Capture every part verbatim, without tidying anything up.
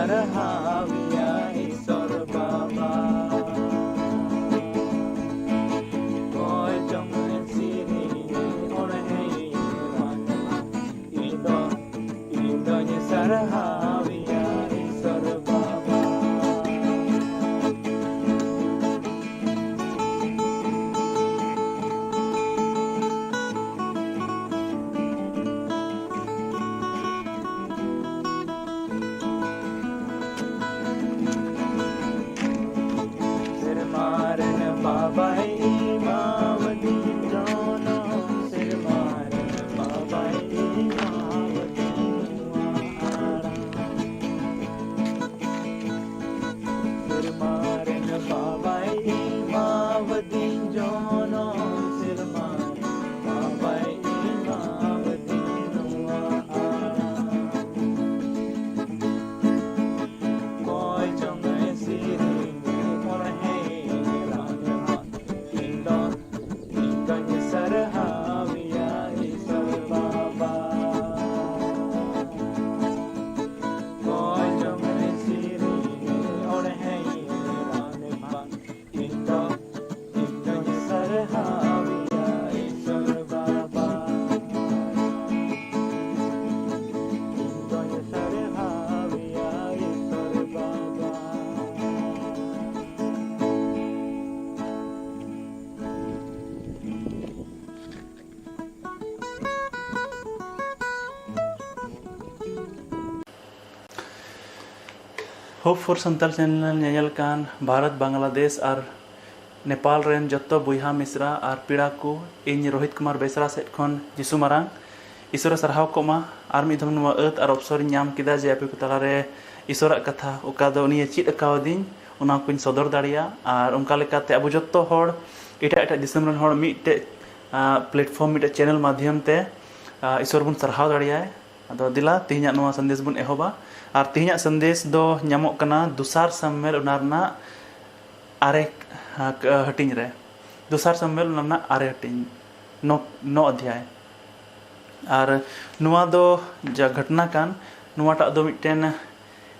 ᱥᱟᱨᱦᱟᱣᱤᱭᱟ ᱤᱥᱚᱨ ᱵᱟᱵᱟ᱾ ᱚᱠᱚᱭ ᱪᱚᱝ ᱥᱮᱨᱮᱧ ᱚᱬᱦᱮ ᱤᱧ ᱫᱚ, ᱤᱧ ᱫᱚᱧ ᱥᱟᱨᱦᱟᱣᱤᱭᱟ ᱤᱥᱚᱨ ᱵᱟᱵᱟ᱾ ᱥᱮᱨᱢᱟ ᱨᱮᱱ ᱵᱟᱵᱟᱭ ᱮᱢᱟᱣᱟᱫᱤᱧ ᱡᱚᱱᱚᱢ, ᱥᱮᱨᱢᱟ ᱨᱮᱱ ᱵᱟᱵᱟᱭ ᱮᱢᱟᱣᱟᱫᱤᱧ ᱱᱚᱣᱟ ᱟᱲᱟᱝ᱾ ᱥᱮᱨᱢᱟ ᱨᱮᱱ ᱵᱟᱵᱟᱭ ᱮᱢᱟᱣᱟᱫᱤᱧ ᱡᱚᱱᱚᱢ, ᱥᱮᱨᱢᱟ ᱨᱮᱱ ᱵᱟᱵᱟᱭ ᱮᱢᱟᱣᱟᱫᱤᱧ ᱱᱚᱣᱟ ᱟᱲᱟᱝ᱾ ᱚᱠᱚᱭ ᱪᱚᱝ ᱥᱮᱨᱮᱧ ᱚᱬᱦᱮ ᱨᱟᱱ ᱤᱧ ᱫᱚ, ᱤᱧ ᱫᱚᱧ ᱥᱟᱨᱦᱟᱣᱤᱭᱟ ᱤᱥᱚᱨ ᱵᱟᱵᱟ᱾ ᱚᱠᱚᱭ ᱪᱚᱝ ᱥᱮᱨᱮᱧ ᱚᱬᱦᱮ ᱨᱟᱱ ᱤᱧ ᱫᱚ, ᱤᱧ ᱫᱚᱧ ᱥᱟᱨᱦᱟᱣᱤᱭᱟ ᱤᱥᱚᱨ ᱵᱟᱵᱟ᱾ ᱤᱧ ᱫᱚᱧ ᱥᱟᱨᱦᱟᱣᱤᱭᱟ ᱤᱥᱚᱨ ᱵᱟᱵᱟ᱾ Hope for Santal channel ᱧᱮᱧᱮᱞ ᱠᱟᱱ ᱵᱷᱟᱨᱚᱛ, ᱵᱟᱝᱞᱟᱫᱮᱥ ᱟᱨ ᱱᱮᱯᱟᱞ ᱨᱮᱱ ᱡᱚᱛᱚ ᱵᱚᱭᱦᱟ ᱢᱤᱥᱨᱟ ᱟᱨ ᱯᱮᱲᱟ ᱠᱚ, ᱤᱧ ᱨᱳᱦᱤᱛ ᱠᱩᱢᱟᱨ ᱵᱮᱥᱨᱟ ᱥᱮᱫ ᱠᱷᱚᱱ ᱡᱤᱥᱩ ᱢᱟᱨᱟᱝ ᱤᱥᱚᱨᱮ ᱥᱟᱨᱦᱟᱣ ᱠᱚᱜ ᱢᱟ᱾ ᱟᱨ ᱢᱤᱫ ᱫᱷᱚᱢ ᱱᱚᱣᱟ ᱟᱹᱛ ᱟᱨ ᱚᱯᱥᱚᱨ ᱤᱧ ᱧᱟᱢ ᱠᱮᱫᱟ ᱡᱮ ᱟᱯᱮ ᱠᱚ ᱛᱟᱞᱟᱨᱮ ᱤᱥᱚᱨᱟᱜ ᱠᱟᱛᱷᱟ, ᱚᱠᱟ ᱫᱚ ᱩᱱᱤᱭᱮ ᱪᱮᱫ ᱟᱠᱟᱣᱟᱫᱤᱧ, ᱚᱱᱟ ᱠᱚᱧ ᱥᱚᱫᱚᱨ ᱫᱟᱲᱮᱭᱟᱜ᱾ ᱟᱨ ᱚᱱᱠᱟ ᱞᱮᱠᱟᱛᱮ ᱟᱵᱚ ᱡᱚᱛᱚ ᱦᱚᱲ, ᱮᱴᱟᱜ ᱮᱴᱟᱜ ᱫᱤᱥᱚᱢ ᱨᱮᱱ ᱦᱚᱲ ᱢᱤᱫᱴᱮᱡ, ᱟ, platform, ᱢᱤᱫᱴᱮᱡ channel ᱢᱟᱫᱽᱫᱷᱚᱢ ᱛᱮ, ᱟ, ᱤᱥᱚᱨ ᱵᱚᱱ ᱥᱟᱨᱦᱟᱣ ᱫᱟᱲᱮᱭᱟᱭ᱾ ᱟᱫᱚ ᱫᱮᱞᱟ, ᱛᱮᱦᱮᱧᱟᱜ ᱱᱚᱣᱟ ᱥᱟᱸᱫᱮᱥ ᱵᱚᱱ ᱮᱦᱚᱵᱟ᱾ ᱟᱨ ᱛᱮᱦᱮᱧᱟᱜ ᱥᱟᱸᱫᱮᱥ ᱫᱚ ᱧᱟᱢᱚᱜ ᱠᱟᱱᱟ ᱫᱚᱥᱟᱨ ᱥᱟᱢᱩᱭᱮᱞ, ᱚᱱᱟ ᱨᱮᱱᱟᱜ ᱟᱨᱮ, ᱦᱟ-, ᱠ-, ᱦᱟᱹᱴᱤᱧ ᱨᱮ᱾ ᱫᱚᱥᱟᱨ ᱥᱟᱢᱩᱭᱮᱞ, ᱚᱱᱟ ᱨᱮᱱᱟᱜ ᱟᱨᱮ ᱦᱟᱹᱴᱤᱧ, ᱱᱚ, ᱱᱚ ᱚᱫᱷᱭᱟᱭ᱾ ᱟᱨ ᱱᱚᱣᱟ ᱫᱚ ᱡᱟ ᱜᱷᱚᱴᱱᱟ ᱠᱟᱱ, ᱱᱚᱣᱟᱴᱟᱜ ᱫᱚ ᱢᱤᱫᱴᱮᱱ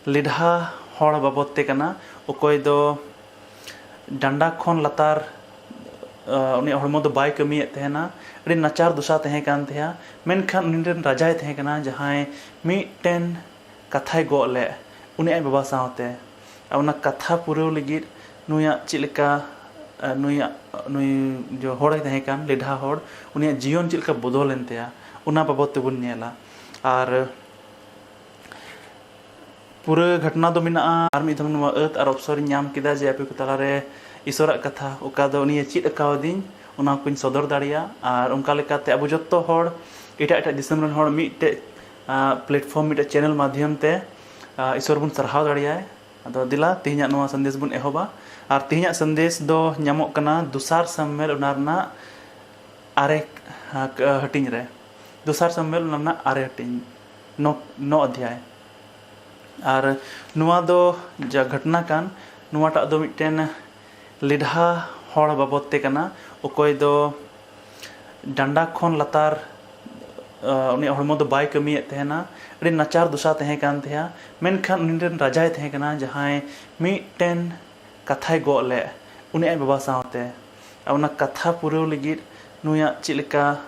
ᱞᱮᱰᱷᱟ ᱦᱚᱲ ᱵᱟᱵᱚᱫ ᱛᱮ ᱠᱟᱱᱟ, ᱚᱠᱚᱭ ᱫᱚ ᱰᱟᱸᱰᱟ ᱠᱷᱚᱱ ᱞᱟᱛᱟᱨ, ᱟ, ᱩᱱᱤᱭᱟᱜ ᱦᱚᱲᱢᱚ ᱫᱚ ᱵᱟᱭ ᱠᱟᱹᱢᱤᱭᱮᱫ ᱛᱟᱦᱮᱱᱟ, ᱟᱹᱰᱤ ᱱᱟᱪᱟᱨ ᱫᱚᱥᱟ ᱛᱟᱦᱮᱸ ᱠᱟᱱ ᱛᱟᱭᱟ᱾ ᱢᱮᱱᱠᱷᱟᱱ ᱩᱱᱤ ᱨᱮᱱ ᱨᱟᱡᱟᱭ ᱛᱟᱦᱮᱸ ᱠᱟᱱᱟ, ᱡᱟᱦᱟᱸᱭ ᱢᱤᱫᱴᱮᱱ ᱠᱟᱛᱷᱟᱭ ᱜᱚᱜ ᱞᱮᱫ ᱩᱱᱤ ᱟᱡ ᱵᱟᱵᱟ ᱥᱟᱶᱛᱮ᱾ ᱟᱨ ᱚᱱᱟ ᱠᱟᱛᱷᱟ ᱯᱩᱨᱟᱹᱣ ᱞᱟᱹᱜᱤᱫ ᱱᱩᱭᱟᱜ ᱪᱮᱫ ᱞᱮᱠᱟ, ᱟ, ᱱᱩᱭᱟᱜ, ᱱᱩᱭ ᱡᱚ ᱦᱚᱲᱮ ᱛᱟᱦᱮᱸ ᱠᱟᱱ, ᱞᱮᱰᱷᱟ ᱦᱚᱲ, ᱩᱱᱤᱭᱟᱜ ᱡᱤᱭᱚᱱ ᱪᱮᱫ ᱞᱮᱠᱟ ᱵᱚᱫᱚᱞᱮᱱ ᱛᱟᱭᱟ, ᱚᱱᱟ ᱵᱟᱵᱚᱫ ᱛᱮᱵᱚᱱ ᱧᱮᱞᱟ᱾ ᱟᱨ ᱯᱩᱨᱟᱹ ᱜᱷᱚᱴᱚᱱᱟ ᱫᱚ ᱢᱮᱱᱟᱜᱼᱟ᱾ ᱟᱨ ᱢᱤᱫ ᱫᱷᱟᱣ ᱱᱚᱣᱟ ᱟᱹᱛ ᱟᱨ ᱚᱯᱥᱚᱨᱤᱧ ᱧᱟᱢ ᱠᱮᱫᱟ ᱡᱮ ᱟᱯᱮ ᱠᱚ ᱛᱟᱞᱟᱨᱮ ᱤᱥᱚᱨᱟᱜ ᱠᱟᱛᱷᱟ, ᱚᱠᱟ ᱫᱚ ᱩᱱᱤᱭᱮ ᱪᱮᱫ ᱟᱠᱟᱣᱫᱤᱧ, ᱚᱱᱟ ᱠᱚᱧ ᱥᱚᱫᱚᱨ ᱫᱟᱲᱮᱭᱟᱜᱼᱟ᱾ ᱟᱨ ᱚᱱᱠᱟ ᱞᱮᱠᱟᱛᱮ ᱟᱵᱚ ᱡᱚᱛᱚ ᱦᱚᱲ, ᱮᱴᱟᱜ ᱮᱴᱟᱜ ᱫᱤᱥᱚᱢ ᱨᱮᱱ ᱦᱚᱲ ᱢᱤᱫᱴᱮᱡ, ᱟ, platform, ᱢᱤᱫᱴᱮᱡ channel ᱢᱟᱫᱽᱫᱷᱚᱢ ᱛᱮ, ᱟ, ᱤᱥᱚᱨ ᱵᱚᱱ ᱥᱟᱨᱦᱟᱣ ᱫᱟᱲᱮᱭᱟᱭ᱾ ᱟᱫᱚ ᱫᱮᱞᱟ, ᱛᱮᱦᱮᱧᱟᱜ ᱱᱚᱣᱟ ᱥᱟᱸᱫᱮᱥ ᱵᱚᱱ ᱮᱦᱚᱵᱟ᱾ ᱟᱨ ᱛᱮᱦᱮᱧᱟᱜ ᱥᱟᱸᱫᱮᱥ ᱫᱚ ᱧᱟᱢᱚᱜ ᱠᱟᱱᱟ ᱫᱚᱥᱟᱨ ᱥᱟᱢᱢᱮᱞ, ᱚᱱᱟ ᱨᱮᱱᱟᱜ ᱟᱨᱮ, ᱦᱟ-, ᱦᱟᱹᱴᱤᱧ ᱨᱮ᱾ ᱫᱚᱥᱟᱨ ᱥᱟᱢᱢᱮᱞ, ᱚᱱᱟ ᱨᱮᱱᱟᱜ ᱟᱨᱮ ᱦᱟᱹᱴᱤᱧ, ᱱᱚ, ᱱᱚ ᱚᱫᱷᱭᱟᱭ᱾ ᱟᱨ ᱱᱚᱣᱟ ᱫᱚ ᱡᱟ ᱜᱷᱚᱴᱚᱱᱟ ᱠᱟᱱ, ᱱᱚᱣᱟᱴᱟᱜ ᱫᱚ ᱢᱤᱫᱴᱮᱱ ᱞᱮᱰᱷᱟ ᱦᱚᱲ ᱵᱟᱵᱚᱫ ᱛᱮ ᱠᱟᱱᱟ, ᱚᱠᱚᱭ ᱫᱚ ᱰᱟᱸᱰᱟ ᱠᱷᱚᱱ ᱞᱟᱛᱟᱨ, ᱟ, ᱩᱱᱤᱭᱟᱜ ᱦᱚᱲᱢᱚ ᱫᱚ ᱵᱟᱭ ᱠᱟᱹᱢᱤᱭᱮᱫ ᱛᱟᱦᱮᱱᱟ, ᱟᱹᱰᱤ ᱱᱟᱪᱟᱨ ᱫᱚᱥᱟ ᱛᱟᱦᱮᱸ ᱠᱟᱱ ᱛᱟᱭᱟ᱾ ᱢᱮᱱᱠᱷᱟᱱ ᱩᱱᱤ ᱨᱮᱱ ᱨᱟᱡᱟᱭ ᱛᱟᱦᱮᱸ ᱠᱟᱱᱟ, ᱡᱟᱦᱟᱸᱭ ᱢᱤᱫᱴᱮᱱ ᱠᱟᱛᱷᱟᱭ ᱜᱚᱜ ᱞᱮᱫ ᱩᱱᱤ ᱟᱡ ᱵᱟᱵᱟ ᱥᱟᱶᱛᱮ᱾ ᱟᱨ ᱚᱱᱟ ᱠᱟᱛᱷᱟ ᱯᱩᱨᱟᱹᱣ ᱞᱟᱹᱜᱤᱫ ᱱᱩᱭᱟᱜ ᱪᱮᱫ ᱞᱮᱠᱟ,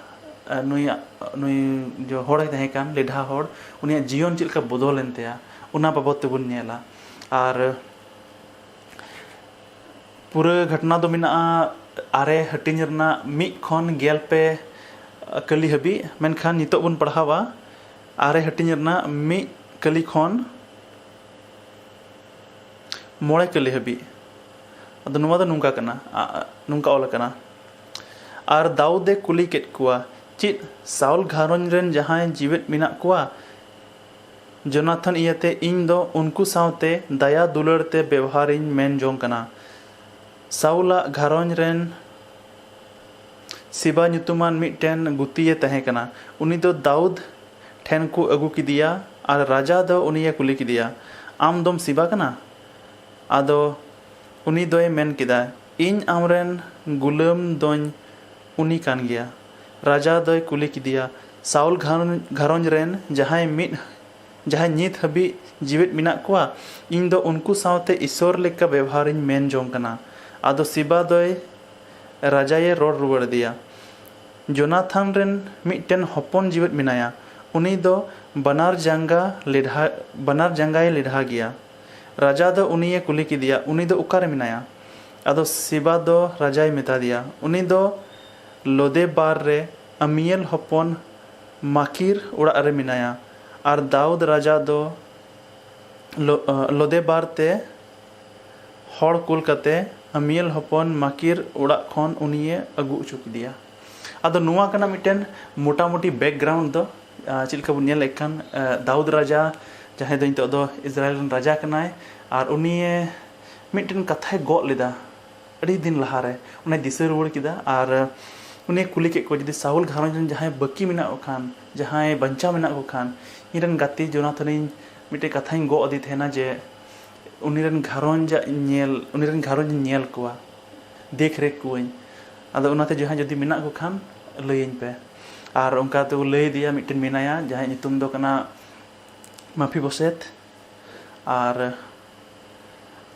ᱟ, ᱱᱩᱭᱟᱜ, ᱱᱩᱭ ᱡᱚ ᱦᱚᱲᱮ ᱛᱟᱦᱮᱸ ᱠᱟᱱ, ᱞᱮᱰᱷᱟ ᱦᱚᱲ, ᱩᱱᱤᱭᱟᱜ ᱡᱤᱭᱚᱱ ᱪᱮᱫ ᱞᱮᱠᱟ ᱵᱚᱫᱚᱞᱮᱱ ᱛᱟᱭᱟ, ᱚᱱᱟ ᱵᱟᱵᱚᱫ ᱛᱮᱵᱚᱱ ᱧᱮᱞᱟ᱾ ᱟᱨ ᱯᱩᱨᱟᱹ ᱜᱷᱚᱴᱚᱱᱟ ᱫᱚ ᱢᱮᱱᱟᱜᱼᱟ ᱟᱨᱮ ᱦᱟᱹᱴᱤᱧ ᱨᱮᱱᱟᱜ ᱢᱤᱫ ᱠᱷᱚᱱ ᱜᱮᱞ ᱯᱮ ᱠᱟᱹᱞᱤ ᱦᱟᱹᱵᱤᱡ, ᱢᱮᱱᱠᱷᱟᱱ ᱱᱤᱛᱚᱜ ᱵᱚᱱ ᱯᱟᱲᱦᱟᱣᱟ ᱟᱨᱮ ᱦᱟᱹᱴᱤᱧ ᱨᱮᱱᱟᱜ ᱢᱤᱫ ᱠᱟᱹᱞᱤ ᱠᱷᱚᱱ ᱢᱚᱬᱮ ᱠᱟᱹᱞᱤ ᱦᱟᱹᱵᱤᱡ᱾ ᱟᱫᱚ ᱱᱚᱣᱟ ᱫᱚ ᱱᱚᱝᱠᱟ ᱠᱟᱱᱟ, ᱟ, ᱱᱚᱝᱠᱟ ᱚᱞ ᱟᱠᱟᱱᱟ, "ᱟᱨ ᱫᱟᱣᱩᱫ ᱮ ᱠᱩᱞᱤ ᱠᱮᱫ ᱠᱚᱣᱟ, 'ᱪᱮᱫ ᱥᱟᱣᱩᱞ ᱜᱷᱟᱨᱚᱸᱡᱽ ᱨᱮᱱ ᱡᱟᱦᱟᱸᱭ ᱡᱤᱣᱮᱫ ᱢᱮᱱᱟᱜ ᱠᱚᱣᱟ?' ᱡᱚᱱᱟᱛᱷᱟᱱ ᱤᱭᱟᱹᱛᱮ ᱤᱧ ᱫᱚ ᱩᱱᱠᱩ ᱥᱟᱶᱛᱮ ᱫᱟᱭᱟ ᱫᱩᱞᱟᱹᱲ ᱛᱮ ᱵᱮᱣᱦᱟᱨᱤᱧ ᱢᱮᱱ ᱡᱚᱝ ᱠᱟᱱᱟ᱾ ᱥᱟᱣᱩᱞᱟᱜ ᱜᱷᱟᱨᱚᱸᱡᱽ ᱨᱮᱱ ᱥᱤᱵᱟ ᱧᱩᱛᱩᱢᱟᱱ ᱢᱤᱫᱴᱮᱱ ᱜᱩᱛᱤᱭᱮ ᱛᱟᱦᱮᱸ ᱠᱟᱱᱟ᱾ ᱩᱱᱤ ᱫᱚ ᱫᱟᱣᱩᱫ ᱴᱷᱮᱱ ᱠᱚ ᱟᱹᱜᱩ ᱠᱮᱫᱮᱭᱟ ᱟᱨ ᱨᱟᱡᱟ ᱫᱚ ᱩᱱᱤᱭᱮ ᱠᱩᱞᱤ ᱠᱮᱫᱮᱭᱟ, 'ᱟᱢ ᱫᱚᱢ ᱥᱤᱵᱟ ᱠᱟᱱᱟ?' ᱟᱫᱚ ᱩᱱᱤ ᱫᱚᱭ ᱢᱮᱱ ᱠᱮᱫᱟ, 'ᱤᱧ ᱟᱢᱨᱮᱱ ᱜᱩᱞᱟᱹᱢ ᱫᱚᱧ ᱩᱱᱤ ᱠᱟᱱ ᱜᱮᱭᱟ᱾ ᱨᱟᱡᱟ ᱫᱚᱭ ᱠᱩᱞᱤ ᱠᱮᱫᱮᱭᱟ, 'ᱥᱟᱣᱩᱞ ᱜᱷᱟᱨᱚᱸᱡᱽ, ᱜᱷᱟᱨᱚᱸᱡᱽ ᱨᱮᱱ ᱡᱟᱦᱟᱸᱭ ᱢᱤᱫ ᱡᱟᱦᱟᱸᱭ ᱱᱤᱛ ᱦᱟᱹᱵᱤᱡ ᱡᱤᱣᱮᱫ ᱢᱮᱱᱟᱜ ᱠᱚᱣᱟ, ᱤᱧ ᱫᱚ ᱩᱱᱠᱩ ᱥᱟᱶᱛᱮ ᱤᱥᱚᱨ ᱞᱮᱠᱟ ᱵᱮᱣᱦᱟᱨᱤᱧ ᱢᱮᱱ ᱡᱚᱝ ᱠᱟᱱᱟ᱾ ᱟᱫᱚ ᱥᱤᱵᱟ ᱫᱚᱭ ᱨᱟᱡᱟᱭᱮ ᱨᱚᱲ ᱨᱩᱣᱟᱹᱲ ᱟᱫᱮᱭᱟ, "ᱡᱳᱱᱟᱛᱷᱟᱱ ᱨᱮᱱ ᱢᱤᱫᱴᱮᱱ ᱦᱚᱯᱚᱱ ᱡᱤᱣᱮᱫ ᱢᱮᱱᱟᱭᱟ᱾ ᱩᱱᱤ ᱫᱚ ᱵᱟᱱᱟᱨ ᱡᱟᱸᱜᱟ ᱞᱮᱰᱷᱟ, ᱵᱟᱱᱟᱨ ᱡᱟᱸᱜᱟᱭ ᱞᱮᱰᱷᱟ ᱜᱮᱭᱟ᱾" ᱨᱟᱡᱟ ᱫᱚ ᱩᱱᱤᱭᱮ ᱠᱩᱞᱤ ᱠᱮᱫᱮᱭᱟ, "ᱩᱱᱤ ᱫᱚ ᱚᱠᱟᱨᱮ ᱢᱮᱱᱟᱭᱟ?" ᱟᱫᱚ ᱥᱤᱵᱟ ᱫᱚ ᱨᱟᱡᱟᱭ ᱢᱮᱛᱟ ᱫᱮᱭᱟ, "ᱩᱱᱤ ᱫᱚ ᱞᱳᱫᱮᱵᱟᱨ ᱨᱮ ᱟᱢᱤᱭᱮᱞ ᱦᱚᱯᱚᱱ ᱢᱟᱠᱤᱨ ᱚᱲᱟᱜ ᱨᱮ ᱢᱮᱱᱟᱭᱟ᱾" ᱟᱨ ᱫᱟᱣᱩᱫ ᱨᱟᱡᱟ ᱫᱚ ᱞᱳ-, ᱞᱳᱫᱮᱵᱟᱨ ᱛᱮ ᱦᱚᱲ ᱠᱩᱞ ᱠᱟᱛᱮ ᱟᱢᱤᱭᱮᱞ ᱦᱚᱯᱚᱱ ᱢᱟᱠᱤᱨ ᱚᱲᱟᱜ ᱠᱷᱚᱱ ᱩᱱᱤᱭᱮ ᱟᱹᱜᱩ ᱦᱚᱪᱚ ᱠᱮᱫᱮᱭᱟ᱾ ᱟᱫᱚ ᱱᱚᱣᱟ ᱠᱟᱱᱟ ᱢᱤᱫᱴᱮᱱ ᱢᱚᱴᱟᱢᱩᱴᱤ background ᱫᱚ᱾ ᱟᱨ ᱪᱮᱫ ᱞᱮᱠᱟ ᱵᱚᱱ ᱧᱮᱞᱮᱫ ᱠᱟᱱ, ᱟᱨ ᱫᱟᱣᱩᱫ ᱨᱟᱡᱟ, ᱡᱟᱦᱟᱸᱭ ᱫᱚ ᱱᱤᱛᱚᱜ ᱫᱚ ᱤᱥᱨᱟᱭᱮᱞ ᱨᱮᱱ ᱨᱟᱡᱟ ᱠᱟᱱᱟᱭ, ᱟᱨ ᱩᱱᱤ ᱢᱤᱫᱴᱮᱱ ᱠᱟᱛᱷᱟᱭ ᱜᱚᱜ ᱞᱮᱫᱟ ᱟᱹᱰᱤ ᱫᱤᱱ ᱞᱟᱦᱟᱨᱮ, ᱚᱱᱟᱭ ᱫᱤᱥᱟᱹ ᱨᱩᱣᱟᱹᱲ ᱠᱮᱫᱟ᱾ ᱟᱨ ᱩᱱᱤ ᱠᱩᱞᱤ ᱠᱮᱫ ᱠᱚᱣᱟ, ᱡᱩᱫᱤ ᱥᱟᱣᱩᱞ ᱜᱷᱟᱨᱚᱸᱡᱽ ᱨᱮᱱ ᱡᱟᱦᱟᱸᱭ ᱵᱟᱹᱠᱤ ᱢᱮᱱᱟᱜ ᱠᱚ ᱠᱷᱟᱱ, ᱡᱟᱦᱟᱸᱭ ᱵᱟᱧᱪᱟᱣ ᱢᱮᱱᱟᱜ ᱠᱚ ᱠᱷᱟᱱ, ᱤᱧ ᱨᱮᱱ ᱜᱟᱛᱮ ᱡᱳᱱᱟᱛᱷᱟᱱᱤᱧ ᱢᱤᱫᱴᱮᱱ ᱠᱟᱛᱷᱟᱧ ᱜᱚᱜ ᱟᱫᱮ ᱛᱟᱦᱮᱱᱟ ᱡᱮ ᱩᱱᱤ ᱨᱮᱱ ᱜᱷᱟᱨᱚᱸᱡᱽ ᱧᱮᱞ, ᱩᱱᱤ ᱨᱮᱱ ᱜᱷᱟᱨᱚᱸᱡᱽ ᱤᱧ ᱧᱮᱞ ᱠᱚᱣᱟ, ᱫᱮᱠᱷ ᱨᱮᱠᱷ ᱠᱚᱣᱟᱹᱧ᱾ ᱟᱫᱚ ᱚᱱᱟᱛᱮ ᱡᱟᱦᱟᱸᱭ ᱡᱩᱫᱤ ᱢᱮᱱᱟᱜ ᱠᱚ ᱠᱷᱟᱱ ᱞᱟᱹᱭᱟᱹᱧ ᱯᱮ᱾ ᱟᱨ ᱚᱱᱠᱟ ᱛᱮᱠᱚ ᱞᱟᱹᱭ ᱟᱫᱮᱭᱟ, ᱢᱤᱫᱴᱮᱱ ᱢᱮᱱᱟᱭᱟ ᱡᱟᱦᱟᱸᱭᱟᱜ ᱧᱩᱛᱩᱢ ᱫᱚ ᱠᱟᱱᱟ ᱢᱟᱯᱷᱤᱵᱚᱥᱮᱛ, ᱟᱨ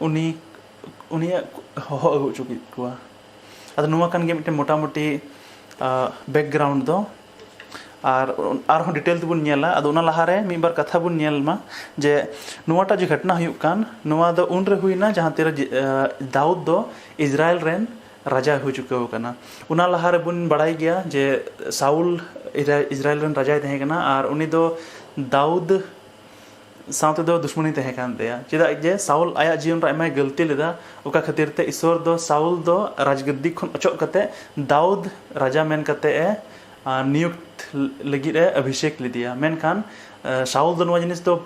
ᱩᱱᱤ, ᱩᱱᱤᱭᱟᱜ ᱦᱚᱦᱚ ᱟᱹᱜᱩ ᱦᱚᱪᱚ ᱠᱮᱫ ᱠᱚᱣᱟ᱾ ᱟᱫᱚ ᱱᱚᱣᱟ ᱠᱟᱱ ᱜᱮᱭᱟ ᱢᱤᱫᱴᱮᱱ ᱢᱚᱴᱟᱢᱩᱴᱤ, ᱟᱸ, background ᱫᱚ᱾ ᱟᱨ ᱟᱨᱦᱚᱸ detail ᱛᱮᱵᱚᱱ ᱧᱮᱞᱟ᱾ ᱟᱫᱚ ᱚᱱᱟ ᱞᱟᱦᱟᱨᱮ ᱢᱤᱫ ᱵᱟᱨ ᱠᱟᱛᱷᱟ ᱵᱚᱱ ᱧᱮᱞ ᱢᱟ, ᱡᱮ ᱱᱚᱣᱟᱴᱟᱜ ᱡᱮ ᱜᱷᱚᱴᱚᱱᱟ ᱦᱩᱭᱩᱜ ᱠᱟᱱ, ᱱᱚᱣᱟ ᱫᱚ ᱩᱱᱨᱮ ᱦᱩᱭᱱᱟ ᱡᱟᱦᱟᱸ ᱛᱤᱨᱮ ᱡᱮ, ᱟᱸ, ᱫᱟᱣᱩᱫ ᱫᱚ ᱤᱥᱨᱟᱭᱮᱞ ᱨᱮᱱ ᱨᱟᱡᱟ ᱦᱩᱭ ᱪᱩᱠᱟᱹᱣ ᱟᱠᱟᱱᱟ᱾ ᱚᱱᱟ ᱞᱟᱦᱟ ᱨᱮᱵᱚᱱ ᱵᱟᱲᱟᱭ ᱜᱮᱭᱟ ᱡᱮ ᱥᱟᱣᱩᱞ ᱤᱨᱟ-, ᱤᱥᱨᱟᱭᱮᱞ ᱨᱮᱱ ᱨᱟᱡᱟᱭ ᱛᱟᱦᱮᱸ ᱠᱟᱱᱟ, ᱟᱨ ᱩᱱᱤ ᱫᱚ ᱫᱟᱣᱩᱫ ᱥᱟᱶ ᱛᱮᱫᱚ ᱫᱩᱥᱢᱟᱱᱤ ᱛᱟᱦᱮᱸ ᱠᱟᱱ ᱛᱟᱭᱟ᱾ ᱪᱮᱫᱟᱜ ᱡᱮ ᱥᱟᱣᱩᱞ ᱟᱭᱟᱜ ᱡᱤᱭᱚᱱ ᱨᱮ ᱟᱭᱢᱟᱭ ᱜᱟᱹᱞᱛᱤ ᱞᱮᱫᱟ, ᱚᱠᱟ ᱠᱷᱟᱹᱛᱤᱨ ᱛᱮ ᱤᱥᱚᱨ ᱫᱚ ᱥᱟᱣᱩᱞ ᱫᱚ ᱨᱟᱡᱽᱜᱟᱹᱫᱤ ᱠᱷᱚᱱ ᱚᱪᱚᱜ ᱠᱟᱛᱮ ᱫᱟᱣᱩᱫ ᱨᱟᱡᱟ ᱢᱮᱱ ᱠᱟᱛᱮ ᱮ, ᱟᱸ, ᱱᱤᱭᱩᱠᱛ ᱞᱟᱹᱜᱤᱫ ᱮ ᱚᱵᱷᱤᱥᱮᱠ ᱞᱮᱫᱮᱭᱟ᱾ ᱢᱮᱱᱠᱷᱟᱱ, ᱟᱸ, ᱥᱟᱣᱩᱞ ᱫᱚ ᱱᱚᱣᱟ ᱡᱤᱱᱤᱥ ᱫᱚ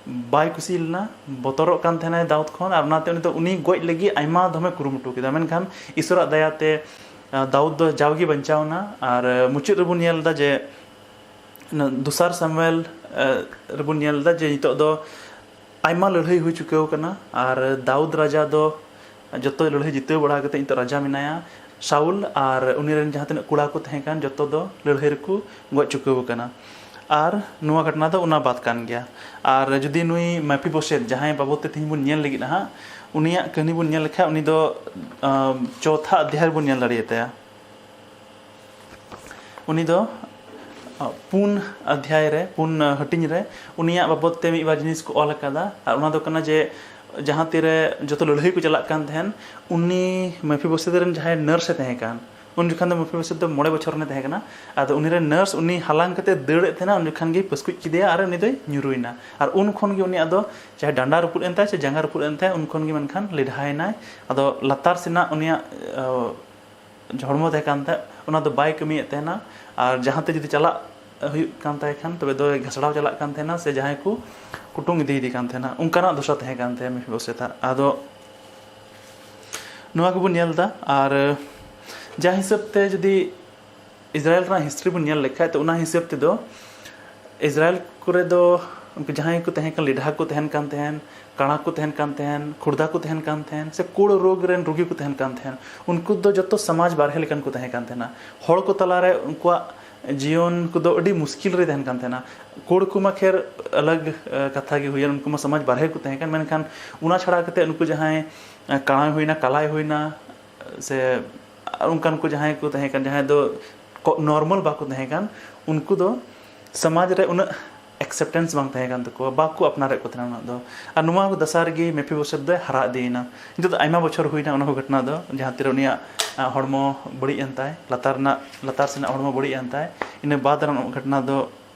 ᱵᱟᱭ ᱠᱩᱥᱤ ᱞᱮᱱᱟ, ᱵᱚᱛᱚᱨᱚᱜ ᱠᱟᱱ ᱛᱟᱦᱮᱱᱟᱭ ᱫᱟᱣᱩᱫ ᱠᱷᱚᱱ, ᱟᱨ ᱚᱱᱟᱛᱮ ᱩᱱᱤ ᱫᱚ ᱩᱱᱤ ᱜᱚᱡ ᱞᱟᱹᱜᱤᱫ ᱟᱭᱢᱟ ᱫᱷᱚᱢᱮ ᱠᱩᱨᱩᱢᱩᱴᱩ ᱠᱮᱫᱟ᱾ ᱢᱮᱱᱠᱷᱟᱱ ᱤᱥᱚᱨᱟᱜ ᱫᱟᱭᱟᱛᱮ, ᱟᱸ, ᱫᱟᱣᱩᱫ ᱫᱚ ᱡᱟᱣᱜᱮ ᱵᱟᱧᱪᱟᱣ ᱮᱱᱟ, ᱟᱨ, ᱟᱸ, ᱢᱩᱪᱟᱹᱫ ᱨᱮᱵᱚᱱ ᱧᱮᱞ ᱮᱫᱟ ᱡᱮ ᱫᱚᱥᱟᱨ ᱥᱟᱢᱩᱭᱮᱞ, ᱮ, ᱨᱮᱵᱚᱱ ᱧᱮᱞ ᱮᱫᱟ ᱡᱮ ᱱᱤᱛᱚᱜ ᱫᱚ ᱟᱭᱢᱟ ᱞᱟᱹᱲᱦᱟᱹᱭ ᱦᱩᱭ ᱪᱩᱠᱟᱹᱣ ᱠᱟᱱᱟ, ᱟᱨ ᱫᱟᱣᱩᱫ ᱨᱟᱡᱟ ᱫᱚ ᱡᱚᱛᱚ ᱞᱟᱹᱲᱦᱟᱹᱭ ᱡᱤᱛᱟᱹᱣ ᱵᱟᱲᱟ ᱠᱟᱛᱮ ᱱᱤᱛᱚᱜ ᱨᱟᱡᱟ ᱢᱮᱱᱟᱭᱟ᱾ ᱥᱟᱣᱩᱞ ᱟᱨ ᱩᱱᱤ ᱨᱮᱱ ᱡᱟᱦᱟᱸ ᱛᱤᱱᱟᱹᱜ ᱠᱚᱲᱟ ᱠᱚ ᱛᱟᱦᱮᱸ ᱠᱟᱱ, ᱡᱚᱛᱚ ᱫᱚ ᱞᱟᱹᱲᱦᱟᱹᱭ ᱨᱮᱠᱚ ᱜᱚᱡ ᱪᱩᱠᱟᱹᱣ ᱠᱟᱱᱟ᱾ ᱟᱨ ᱱᱚᱣᱟ ᱜᱷᱚᱴᱚᱱᱟ ᱫᱚ ᱚᱱᱟ ᱵᱟᱫ ᱠᱟᱱ ᱜᱮᱭᱟ᱾ ᱟᱨ ᱡᱩᱫᱤ ᱱᱩᱭ ᱢᱮᱯᱷᱤᱵᱳᱥᱮᱛ, ᱡᱟᱦᱟᱸᱭ ᱵᱟᱵᱚᱫ ᱛᱮ ᱛᱮᱦᱮᱧ ᱵᱚᱱ ᱧᱮᱞ ᱞᱟᱹᱜᱤᱫ ᱦᱟᱸᱜ, ᱩᱱᱤᱭᱟᱜ ᱠᱟᱹᱦᱱᱤ ᱵᱚᱱ ᱧᱮᱞ ᱞᱮᱠᱷᱟᱱ, ᱩᱱᱤ ᱫᱚ ᱟᱢ, ᱪᱚᱣᱛᱷᱟ ᱚᱫᱷᱭᱟᱭ ᱨᱮᱵᱚᱱ ᱧᱮᱞ ᱫᱟᱲᱮᱭᱟᱛᱟᱭᱟ᱾ ᱩᱱᱤ ᱫᱚ ᱟ, ᱯᱩᱱ ᱚᱫᱷᱭᱟᱭ ᱨᱮ, ᱯᱩᱱ ᱦᱟᱹᱴᱤᱧ ᱨᱮ ᱩᱱᱤᱭᱟᱜ ᱵᱟᱵᱚᱫ ᱛᱮ ᱢᱤᱫ ᱵᱟᱨ ᱡᱤᱱᱤᱥ ᱠᱚ ᱚᱞ ᱟᱠᱟᱫᱟ᱾ ᱟᱨ ᱚᱱᱟ ᱫᱚ ᱠᱟᱱᱟ ᱡᱮ ᱡᱟᱦᱟᱸ ᱛᱤᱨᱮ ᱡᱚᱛᱚ ᱞᱟᱹᱲᱦᱟᱹᱭ ᱠᱚ ᱪᱟᱞᱟᱜ ᱠᱟᱱ ᱛᱟᱦᱮᱱ, ᱩᱱᱤ ᱢᱮᱯᱷᱤᱵᱳᱥᱮᱛ ᱨᱮᱱ ᱡᱟᱦᱟᱸᱭ ᱱᱟᱨᱥ ᱮ ᱛᱟᱦᱮᱸ ᱠᱟᱱ, ᱩᱱ ᱡᱚᱠᱷᱚᱱ ᱫᱚ ᱢᱮᱯᱷᱤᱵᱳᱥᱮᱛ ᱫᱚ ᱢᱚᱬᱮ ᱵᱚᱪᱷᱚᱨ ᱨᱮᱱᱮ ᱛᱟᱦᱮᱸ ᱠᱟᱱᱟ᱾ ᱟᱫᱚ ᱩᱱᱤ ᱨᱮᱱ ᱱᱟᱨᱥ ᱩᱱᱤ ᱦᱟᱞᱟᱝ ᱠᱟᱛᱮ ᱫᱟᱹᱲᱮᱫ ᱛᱟᱦᱮᱱᱟ, ᱩᱱ ᱡᱚᱠᱷᱚᱱ ᱜᱮᱭ ᱯᱟᱹᱥᱠᱩᱡ ᱠᱮᱫᱮᱭᱟ ᱟᱨ ᱩᱱᱤ ᱫᱚᱭ ᱧᱩᱨᱩᱭᱮᱱᱟ᱾ ᱟᱨ ᱩᱱ ᱠᱷᱚᱱ ᱜᱮ ᱩᱱᱤᱭᱟᱜ ᱫᱚ ᱪᱟᱦᱮ ᱰᱟᱸᱰᱟ ᱨᱟᱹᱯᱩᱫ ᱮᱱ ᱛᱟᱭ ᱥᱮ ᱡᱟᱸᱜᱟ ᱨᱟᱹᱯᱩᱫ ᱮᱱ ᱛᱟᱭ, ᱩᱱ ᱠᱷᱚᱱ ᱜᱮ ᱢᱮᱱᱠᱷᱟᱱ ᱞᱮᱰᱷᱟᱭᱮᱱᱟᱭ᱾ ᱟᱫᱚ ᱞᱟᱛᱟᱨ ᱥᱮᱱᱟᱜ ᱩᱱᱤᱭᱟᱜ, ᱟᱹ, ᱦᱚᱲᱢᱚ ᱛᱟᱦᱮᱸ ᱠᱟᱱ ᱛᱟᱭ, ᱚᱱᱟ ᱫᱚ ᱵᱟᱭ ᱠᱟᱹᱢᱤᱭᱮᱫ ᱛᱟᱦᱮᱱᱟ᱾ ᱟᱨ ᱡᱟᱦᱟᱸ ᱛᱮ ᱡᱩᱫᱤ ᱪᱟᱞᱟᱜ ᱦᱩᱭᱩᱜ ᱠᱟᱱ ᱛᱟᱭ ᱠᱷᱟᱱ, ᱛᱚᱵᱮ ᱫᱚᱭ ᱜᱷᱟᱥᱲᱟᱣ ᱪᱟᱞᱟᱜ ᱠᱟᱱ ᱛᱟᱦᱮᱱᱟ ᱥᱮ ᱡᱟᱦᱟᱸᱭ ᱠᱚ ᱠᱩᱴᱩᱝ ᱤᱫᱤᱭᱮᱫᱮ ᱠᱟᱱ ᱛᱟᱦᱮᱱᱟ, ᱚᱱᱠᱟᱱᱟᱜ ᱫᱚᱥᱟ ᱛᱟᱦᱮᱸ ᱠᱟᱱ ᱛᱟᱭᱟ ᱢᱮᱯᱷᱤᱵᱳᱥᱮᱛᱟᱜ᱾ ᱟᱫᱚ ᱱᱚᱣᱟ ᱜᱮᱵᱚᱱ ᱧᱮᱞ ᱮᱫᱟ᱾ ᱟᱨ ᱡᱟ ᱦᱤᱥᱟᱹᱵ ᱛᱮ ᱡᱩᱫᱤ ᱤᱥᱨᱟᱭᱮᱞ ᱨᱮᱱᱟᱜ ᱦᱤᱥᱴᱨᱤ ᱵᱚᱱ ᱧᱮᱞ ᱞᱮᱠᱷᱟᱡ, ᱛᱚ ᱚᱱᱟ ᱦᱤᱥᱟᱹᱵ ᱛᱮᱫᱚ ᱤᱥᱨᱟᱭᱮᱞ ᱠᱚᱨᱮ ᱫᱚ ᱩᱱᱠᱩ ᱡᱟᱦᱟᱸᱭ ᱠᱚ ᱛᱟᱦᱮᱸ ᱠᱟᱱ, ᱞᱮᱰᱷᱟ ᱠᱚ ᱛᱟᱦᱮᱱ ᱠᱟᱱ ᱛᱟᱦᱮᱸᱱ, ᱠᱟᱬᱟ ᱠᱚ ᱛᱟᱦᱮᱱ ᱠᱟᱱ ᱛᱟᱦᱮᱸᱱ, ᱠᱷᱩᱲᱫᱟ ᱠᱚ ᱛᱟᱦᱮᱱ ᱠᱟᱱ ᱛᱟᱦᱮᱸᱱ, ᱥᱮ ᱠᱩᱲ ᱨᱳᱜᱽ ᱨᱮᱱ ᱨᱩᱜᱤ ᱠᱚ ᱛᱟᱦᱮᱱ ᱠᱟᱱ ᱛᱟᱦᱮᱸᱱ, ᱩᱱᱠᱩ ᱫᱚ ᱡᱚᱛᱚ ᱥᱚᱢᱟᱡᱽ ᱵᱟᱨᱦᱮ ᱞᱮᱠᱟᱱ ᱠᱚ ᱛᱟᱦᱮᱸ ᱠᱟᱱ ᱛᱟᱦᱮᱱᱟ᱾ ᱦᱚᱲ ᱠᱚ ᱛᱟᱞᱟᱨᱮ ᱩᱱᱠᱩᱣᱟᱜ ᱡᱤᱭᱚᱱ ᱠᱚᱫᱚ ᱟᱹᱰᱤ ᱢᱩᱥᱠᱤᱞ ᱨᱮ ᱛᱟᱦᱮᱱ ᱠᱟᱱ ᱛᱟᱦᱮᱱᱟ᱾ ᱠᱩᱲ ᱠᱚᱢᱟ ᱠᱷᱮᱨ ᱟᱞᱟᱜᱽ, ᱮ, ᱠᱟᱛᱷᱟ ᱜᱮ ᱦᱩᱭᱮᱱ, ᱩᱱᱠᱩ ᱢᱟ ᱥᱚᱢᱟᱡᱽ ᱵᱟᱨᱦᱮ ᱠᱚ ᱛᱟᱦᱮᱸ ᱠᱟᱱ, ᱢᱮᱱᱠᱷᱟᱱ ᱚᱱᱟ ᱪᱷᱟᱲᱟ ᱠᱟᱛᱮ ᱩᱱᱠᱩ ᱡᱟᱦᱟᱸᱭ, ᱮ, ᱠᱟᱬᱟᱭ ᱦᱩᱭᱱᱟ, ᱠᱟᱞᱟᱭ ᱦᱩᱭᱱᱟ, ᱥᱮ ᱟᱨ ᱚᱱᱠᱟᱱ ᱠᱚ ᱡᱟᱦᱟᱸᱭ ᱠᱚ ᱛᱟᱦᱮᱸ ᱠᱟᱱ, ᱡᱟᱦᱟᱸᱭ ᱫᱚ ᱠᱚ-, ᱱᱚᱨᱢᱟᱞ ᱵᱟᱠᱚ ᱛᱟᱦᱮᱸ ᱠᱟᱱ, ᱩᱱᱠᱩ ᱫᱚ ᱥᱚᱢᱟᱡᱽ ᱨᱮ ᱩᱱᱟᱹᱜ ᱮᱠᱥᱮᱯᱴᱮᱱᱥ ᱵᱟᱝ ᱛᱟᱦᱮᱸ ᱠᱟᱱ ᱛᱟᱠᱚᱣᱟ, ᱵᱟᱠᱚ ᱟᱯᱱᱟᱨᱮᱫ ᱠᱚ ᱛᱟᱦᱮᱱᱟ ᱩᱱᱟᱹᱜ ᱫᱚ᱾ ᱟᱨ ᱱᱚᱣᱟ ᱫᱚᱥᱟᱨ ᱜᱮ ᱢᱮᱯᱷᱤᱵᱳᱥᱮᱛ ᱫᱚᱭ ᱦᱟᱨᱟ ᱤᱫᱤᱭᱮᱱᱟ᱾ ᱱᱤᱛᱚᱜ ᱫᱚ ᱟᱭᱢᱟ ᱵᱚᱪᱷᱚᱨ ᱦᱩᱭᱱᱟ ᱚᱱᱟ ᱠᱚ ᱜᱷᱚᱴᱚᱱᱟ ᱫᱚ, ᱡᱟᱦᱟᱸ ᱛᱤᱨᱮ ᱩᱱᱤᱭᱟᱜ, ᱟ, ᱦᱚᱲᱢᱚ ᱵᱟᱹᱲᱤᱡ ᱮᱱ ᱛᱟᱭ, ᱞᱟᱛᱟᱨ ᱨᱮᱱᱟᱜ, ᱞᱟᱛᱟᱨ ᱥᱮᱱᱟᱜ ᱦᱚᱲᱢᱚ ᱵᱟᱹᱲᱤᱡ ᱮᱱ ᱛᱟᱭ᱾ ᱤᱱᱟᱹ ᱵᱟᱫᱽ ᱨᱮᱱᱟᱜ ᱜᱷᱚᱴᱚᱱᱟ ᱫᱚ,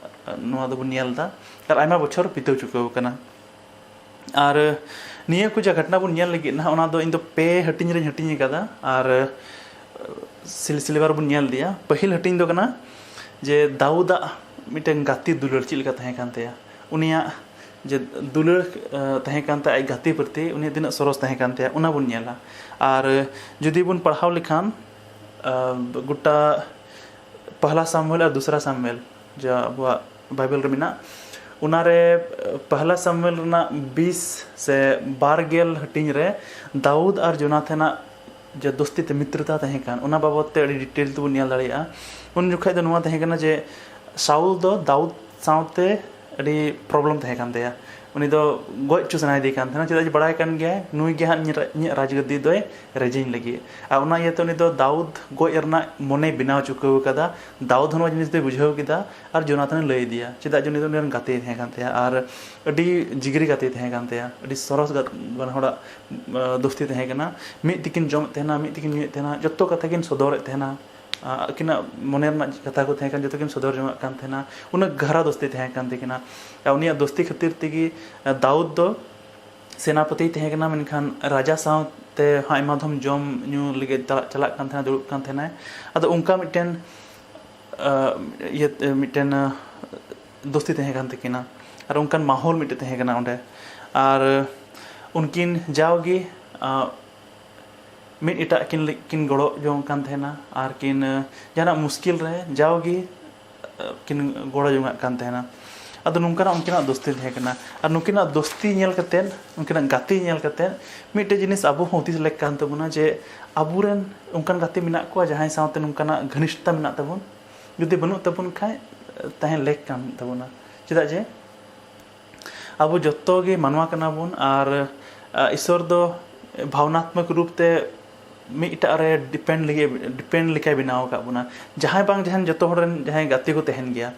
ᱟ, ᱱᱚᱣᱟ ᱫᱚᱵᱚᱱ ᱧᱮᱞ ᱮᱫᱟ᱾ ᱟᱨ ᱟᱭᱢᱟ ᱵᱚᱪᱷᱚᱨ ᱵᱤᱛᱟᱹᱣ ᱪᱩᱠᱟᱹᱣ ᱟᱠᱟᱱᱟ᱾ ᱟᱨ ᱱᱤᱭᱟᱹ ᱠᱚ ᱡᱟ ᱜᱷᱚᱴᱚᱱᱟ ᱵᱚᱱ ᱧᱮᱞ ᱞᱟᱹᱜᱤᱫ ᱱᱟᱦᱟᱜ, ᱚᱱᱟ ᱫᱚ ᱤᱧ ᱫᱚ ᱯᱮ ᱦᱟᱹᱴᱤᱧ ᱨᱮᱧ ᱦᱟᱹᱴᱤᱧ ᱟᱠᱟᱫᱟ᱾ ᱟᱨ ᱥᱤᱞᱥᱤᱞᱮᱵᱟᱨ ᱵᱚᱱ ᱧᱮᱞ ᱤᱫᱤᱭᱟ᱾ ᱯᱟᱹᱦᱤᱞ ᱦᱟᱹᱴᱤᱧ ᱫᱚ ᱠᱟᱱᱟ ᱡᱮ ᱫᱟᱣᱩᱫᱟᱜ ᱢᱤᱫᱴᱮᱱ ᱜᱟᱛᱮ ᱫᱩᱞᱟᱹᱲ ᱪᱮᱫ ᱞᱮᱠᱟ ᱛᱟᱦᱮᱸ ᱠᱟᱱ ᱛᱟᱭᱟ, ᱩᱱᱤᱭᱟᱜ ᱡᱮ ᱫᱩᱞᱟᱹᱲ, ᱮ, ᱛᱟᱦᱮᱸ ᱠᱟᱱ ᱛᱟᱭᱟ ᱟᱡ ᱜᱟᱛᱮ ᱯᱨᱚᱛᱤ, ᱩᱱᱤ ᱛᱤᱱᱟᱹᱜ ᱥᱚᱨᱚᱥ ᱛᱟᱦᱮᱸ ᱠᱟᱱ ᱛᱟᱭᱟ, ᱚᱱᱟ ᱵᱚᱱ ᱧᱮᱞᱟ᱾ ᱟᱨ ᱡᱩᱫᱤ ᱵᱚᱱ ᱯᱟᱲᱦᱟᱣ ᱞᱮᱠᱷᱟᱱ, ᱮ, ᱜᱚᱴᱟ ᱯᱟᱦᱞᱟ ᱥᱟᱢᱩᱭᱮᱞ ᱟᱨ ᱫᱩᱥᱨᱟ ᱥᱟᱢᱩᱭᱮᱞ, ᱡᱟ ᱟᱵᱚᱣᱟᱜ ᱵᱟᱭᱵᱮᱞ ᱨᱮ ᱢᱮᱱᱟᱜ, ᱚᱱᱟᱨᱮ, ᱮ, ᱯᱟᱦᱞᱟ ᱥᱟᱢᱩᱭᱮᱞ ᱨᱮᱱᱟᱜ ᱵᱤᱥ ᱥᱮ ᱵᱟᱨ ᱜᱮᱞ ᱦᱟᱹᱴᱤᱧ ᱨᱮ ᱫᱟᱣᱩᱫ ᱟᱨ ᱡᱳᱱᱟᱛᱷᱟᱱᱟᱜ ᱡᱮ ᱫᱳᱥᱛᱤ ᱛᱮ ᱢᱤᱛᱨᱚᱛᱟ ᱛᱟᱦᱮᱸ ᱠᱟᱱ, ᱚᱱᱟ ᱵᱟᱵᱚᱫ ᱛᱮ ᱟᱹᱰᱤ ᱰᱤᱴᱮᱞ ᱛᱮᱵᱚᱱ ᱧᱮᱞ ᱫᱟᱲᱮᱭᱟᱜᱼᱟ᱾ ᱩᱱ ᱡᱚᱠᱷᱟᱡ ᱫᱚ ᱱᱚᱣᱟ ᱛᱟᱦᱮᱸ ᱠᱟᱱᱟ ᱡᱮ, ᱥᱟᱣᱩᱞ ᱫᱚ ᱫᱟᱣᱩᱫ ᱥᱟᱶᱛᱮ ᱟᱹᱰᱤ ᱯᱨᱚᱵᱞᱮᱢ ᱛᱟᱦᱮᱸ ᱠᱟᱱ ᱛᱟᱭᱟ᱾ ᱩᱱᱤ ᱫᱚ ᱜᱚᱡ ᱦᱚᱪᱚ ᱥᱟᱱᱟᱭᱮᱫᱮ ᱠᱟᱱ ᱛᱟᱦᱮᱱᱟ, ᱪᱮᱫᱟᱜ ᱡᱮ ᱵᱟᱲᱟᱭ ᱠᱟᱱ ᱜᱮᱭᱟᱭ ᱱᱩᱭ ᱜᱮ ᱦᱟᱸᱜ ᱤᱧᱟᱹᱜ ᱨᱟ- ᱤᱧᱟᱹᱜ ᱨᱟᱡᱽᱜᱟᱹᱫᱤ ᱫᱚᱭ ᱨᱮᱡᱮᱧ ᱞᱟᱹᱜᱤᱫ᱾ ᱟᱨ ᱚᱱᱟ ᱤᱭᱟᱹᱛᱮ ᱩᱱᱤ ᱫᱚ ᱫᱟᱣᱩᱫ ᱜᱚᱡ ᱨᱮᱱᱟᱜ ᱢᱚᱱᱮᱭ ᱵᱮᱱᱟᱣ ᱪᱩᱠᱟᱹᱣ ᱟᱠᱟᱫᱟ᱾ ᱫᱟᱣᱩᱫ ᱦᱚᱸ ᱱᱚᱣᱟ ᱡᱤᱱᱤᱥ ᱫᱚᱭ ᱵᱩᱡᱷᱟᱹᱣ ᱠᱮᱫᱟ ᱟᱨ ᱡᱳᱱᱟᱛᱷᱟᱱᱮ ᱞᱟᱹᱭ ᱟᱫᱮᱭᱟ, ᱪᱮᱫᱟᱜ ᱡᱮ ᱩᱱᱤ ᱫᱚ ᱩᱱᱤ ᱨᱮᱱ ᱜᱟᱛᱮᱭ ᱛᱟᱦᱮᱸ ᱠᱟᱱ ᱛᱟᱭᱟ ᱟᱨ ᱟᱹᱰᱤ ᱡᱤᱜᱽᱨᱤ ᱜᱟᱛᱮᱭ ᱛᱟᱦᱮᱸ ᱠᱟᱱ ᱛᱟᱭᱟ, ᱟᱹᱰᱤ ᱥᱚᱨᱚᱥ ᱜᱟᱛ- ᱵᱟᱱᱟ ᱦᱚᱲᱟᱜ ᱟᱸ, ᱫᱳᱥᱛᱤ ᱛᱟᱦᱮᱸ ᱠᱟᱱᱟ᱾ ᱢᱤᱫ ᱛᱮᱠᱤᱱ ᱡᱚᱢᱮᱫ ᱛᱟᱦᱮᱱᱟ, ᱢᱤᱫ ᱛᱮᱠᱤᱱ ᱧᱩᱭᱮᱫ ᱛᱟᱦᱮᱱᱟ, ᱡᱚᱛᱚ ᱠᱟᱛᱷᱟ ᱠᱤᱱ ᱥᱚᱫᱚᱨᱮᱫ ᱛᱟᱦᱮᱱᱟ᱾ ᱟᱸ, ᱟᱹᱠᱤᱱᱟᱜ ᱢᱚᱱᱮ ᱨᱮᱱᱟᱜ ᱠᱟᱛᱷᱟ ᱠᱚ ᱛᱟᱦᱮᱸ ᱠᱟᱱ ᱡᱚᱛᱚ ᱠᱤᱱ ᱥᱚᱫᱚᱨ ᱡᱚᱝᱟᱜ ᱠᱟᱱ ᱛᱟᱦᱮᱱᱟ᱾ ᱩᱱᱟᱹᱜ ᱜᱟᱦᱨᱟ ᱫᱳᱥᱛᱤ ᱛᱟᱦᱮᱸ ᱠᱟᱱ ᱛᱟᱹᱠᱤᱱᱟ᱾ ᱟᱨ ᱩᱱᱤᱭᱟᱜ ᱫᱳᱥᱛᱤ ᱠᱷᱟᱹᱛᱤᱨ ᱛᱮᱜᱮ, ᱟᱸ, ᱫᱟᱣᱩᱫ ᱫᱚ ᱥᱮᱱᱟᱯᱚᱛᱤᱭ ᱛᱟᱦᱮᱸ ᱠᱟᱱᱟ, ᱢᱮᱱᱠᱷᱟᱱ ᱨᱟᱡᱟ ᱥᱟᱶᱛᱮ ᱦᱚᱸ ᱟᱭᱢᱟ ᱫᱷᱚᱢ ᱡᱚᱢ ᱧᱩ ᱞᱟᱹᱜᱤᱫ ᱪᱟᱞᱟᱜ, ᱪᱟᱞᱟᱜ ᱠᱟᱱ ᱛᱟᱦᱮᱱᱟ, ᱫᱩᱲᱩᱵ ᱠᱟᱱ ᱛᱟᱦᱮᱱᱟᱭ᱾ ᱟᱫᱚ ᱚᱱᱠᱟ ᱢᱤᱫᱴᱮᱱ, ᱟᱸ, ᱤᱭᱟᱹ, ᱢᱤᱫᱴᱮᱱ, ᱟᱸ, ᱫᱳᱥᱛᱤ ᱛᱟᱦᱮᱸ ᱠᱟᱱ ᱛᱟᱹᱠᱤᱱᱟ ᱟᱨ ᱚᱱᱠᱟᱱ ᱢᱟᱦᱚᱞ ᱢᱤᱫᱴᱮᱱ ᱛᱟᱦᱮᱸ ᱠᱟᱱᱟ ᱚᱸᱰᱮ᱾ ᱟᱨ ᱩᱱᱠᱤᱱ ᱡᱟᱣᱜᱮ, ᱟᱸ, ᱢᱤᱫ ᱮᱴᱟᱜ ᱠᱤᱱ ᱞᱟᱹᱜᱤᱫ ᱠᱤᱱ ᱜᱚᱲᱚ ᱡᱚᱝ ᱠᱟᱱ ᱛᱟᱦᱮᱱᱟ ᱟᱨ ᱠᱤᱱ, ᱟᱸ, ᱡᱟᱦᱟᱱᱟᱜ ᱢᱩᱥᱠᱤᱞ ᱨᱮ ᱡᱟᱣᱜᱮ, ᱟᱸ, ᱠᱤᱱ ᱜᱚᱲᱚ ᱡᱚᱝᱟᱜ ᱠᱟᱱ ᱛᱟᱦᱮᱱᱟ᱾ ᱟᱫᱚ ᱱᱚᱝᱠᱟᱱᱟᱜ ᱩᱱᱠᱤᱱᱟᱜ ᱫᱳᱥᱛᱤ ᱛᱟᱦᱮᱸ ᱠᱟᱱᱟ᱾ ᱟᱨ ᱱᱩᱠᱤᱱᱟᱜ ᱫᱳᱥᱛᱤ ᱧᱮᱞ ᱠᱟᱛᱮᱫ, ᱩᱱᱠᱤᱱᱟᱜ ᱜᱟᱛᱮ ᱧᱮᱞ ᱠᱟᱛᱮᱫ ᱢᱤᱫᱴᱮᱡ ᱡᱤᱱᱤᱥ ᱟᱵᱚ ᱦᱚᱸ ᱦᱩᱫᱤᱥ ᱞᱮᱠ ᱠᱟᱱ ᱛᱟᱵᱚᱱᱟ ᱡᱮ ᱟᱵᱚᱨᱮᱱ ᱚᱱᱠᱟᱱ ᱜᱟᱛᱮ ᱢᱮᱱᱟᱜ ᱠᱚᱣᱟ ᱡᱟᱦᱟᱸᱭ ᱥᱟᱶᱛᱮ ᱱᱚᱝᱠᱟᱱᱟᱜ ᱜᱷᱚᱱᱤᱥᱴᱷᱚᱛᱟ ᱢᱮᱱᱟᱜ ᱛᱟᱵᱚᱱ᱾ ᱡᱩᱫᱤ ᱵᱟᱹᱱᱩᱜ ᱛᱟᱵᱚᱱ ᱠᱷᱟᱡ, ᱛᱟᱦᱮᱸ ᱞᱮᱠ ᱠᱟᱱ ᱛᱟᱵᱚᱱᱟ᱾ ᱪᱮᱫᱟᱜ ᱡᱮ ᱟᱵᱚ ᱡᱚᱛᱚ ᱜᱮ ᱢᱟᱱᱣᱟ ᱠᱟᱱᱟ ᱵᱚᱱ ᱟᱨ, ᱟ, ᱤᱥᱥᱚᱨ ᱫᱚ ᱵᱷᱟᱵᱽᱱᱟᱛᱢᱚᱠ ᱨᱩᱯ ᱛᱮ ᱢᱤᱫ ᱮᱴᱟᱜ ᱨᱮ ᱰᱤᱯᱮᱱᱰ ᱞᱟᱹᱜᱤᱫ, ᱰᱤᱯᱮᱱᱰ ᱞᱮᱠᱟᱭ ᱵᱮᱱᱟᱣ ᱟᱠᱟᱫ ᱵᱚᱱᱟ᱾ ᱡᱟᱦᱟᱸᱭ ᱵᱟᱝ ᱡᱟᱦᱟᱸᱭ ᱡᱚᱛᱚ ᱦᱚᱲ ᱨᱮᱱ ᱡᱟᱦᱟᱸᱭ ᱜᱟᱛᱮ ᱠᱚ ᱛᱟᱦᱮᱱ ᱜᱮᱭᱟ᱾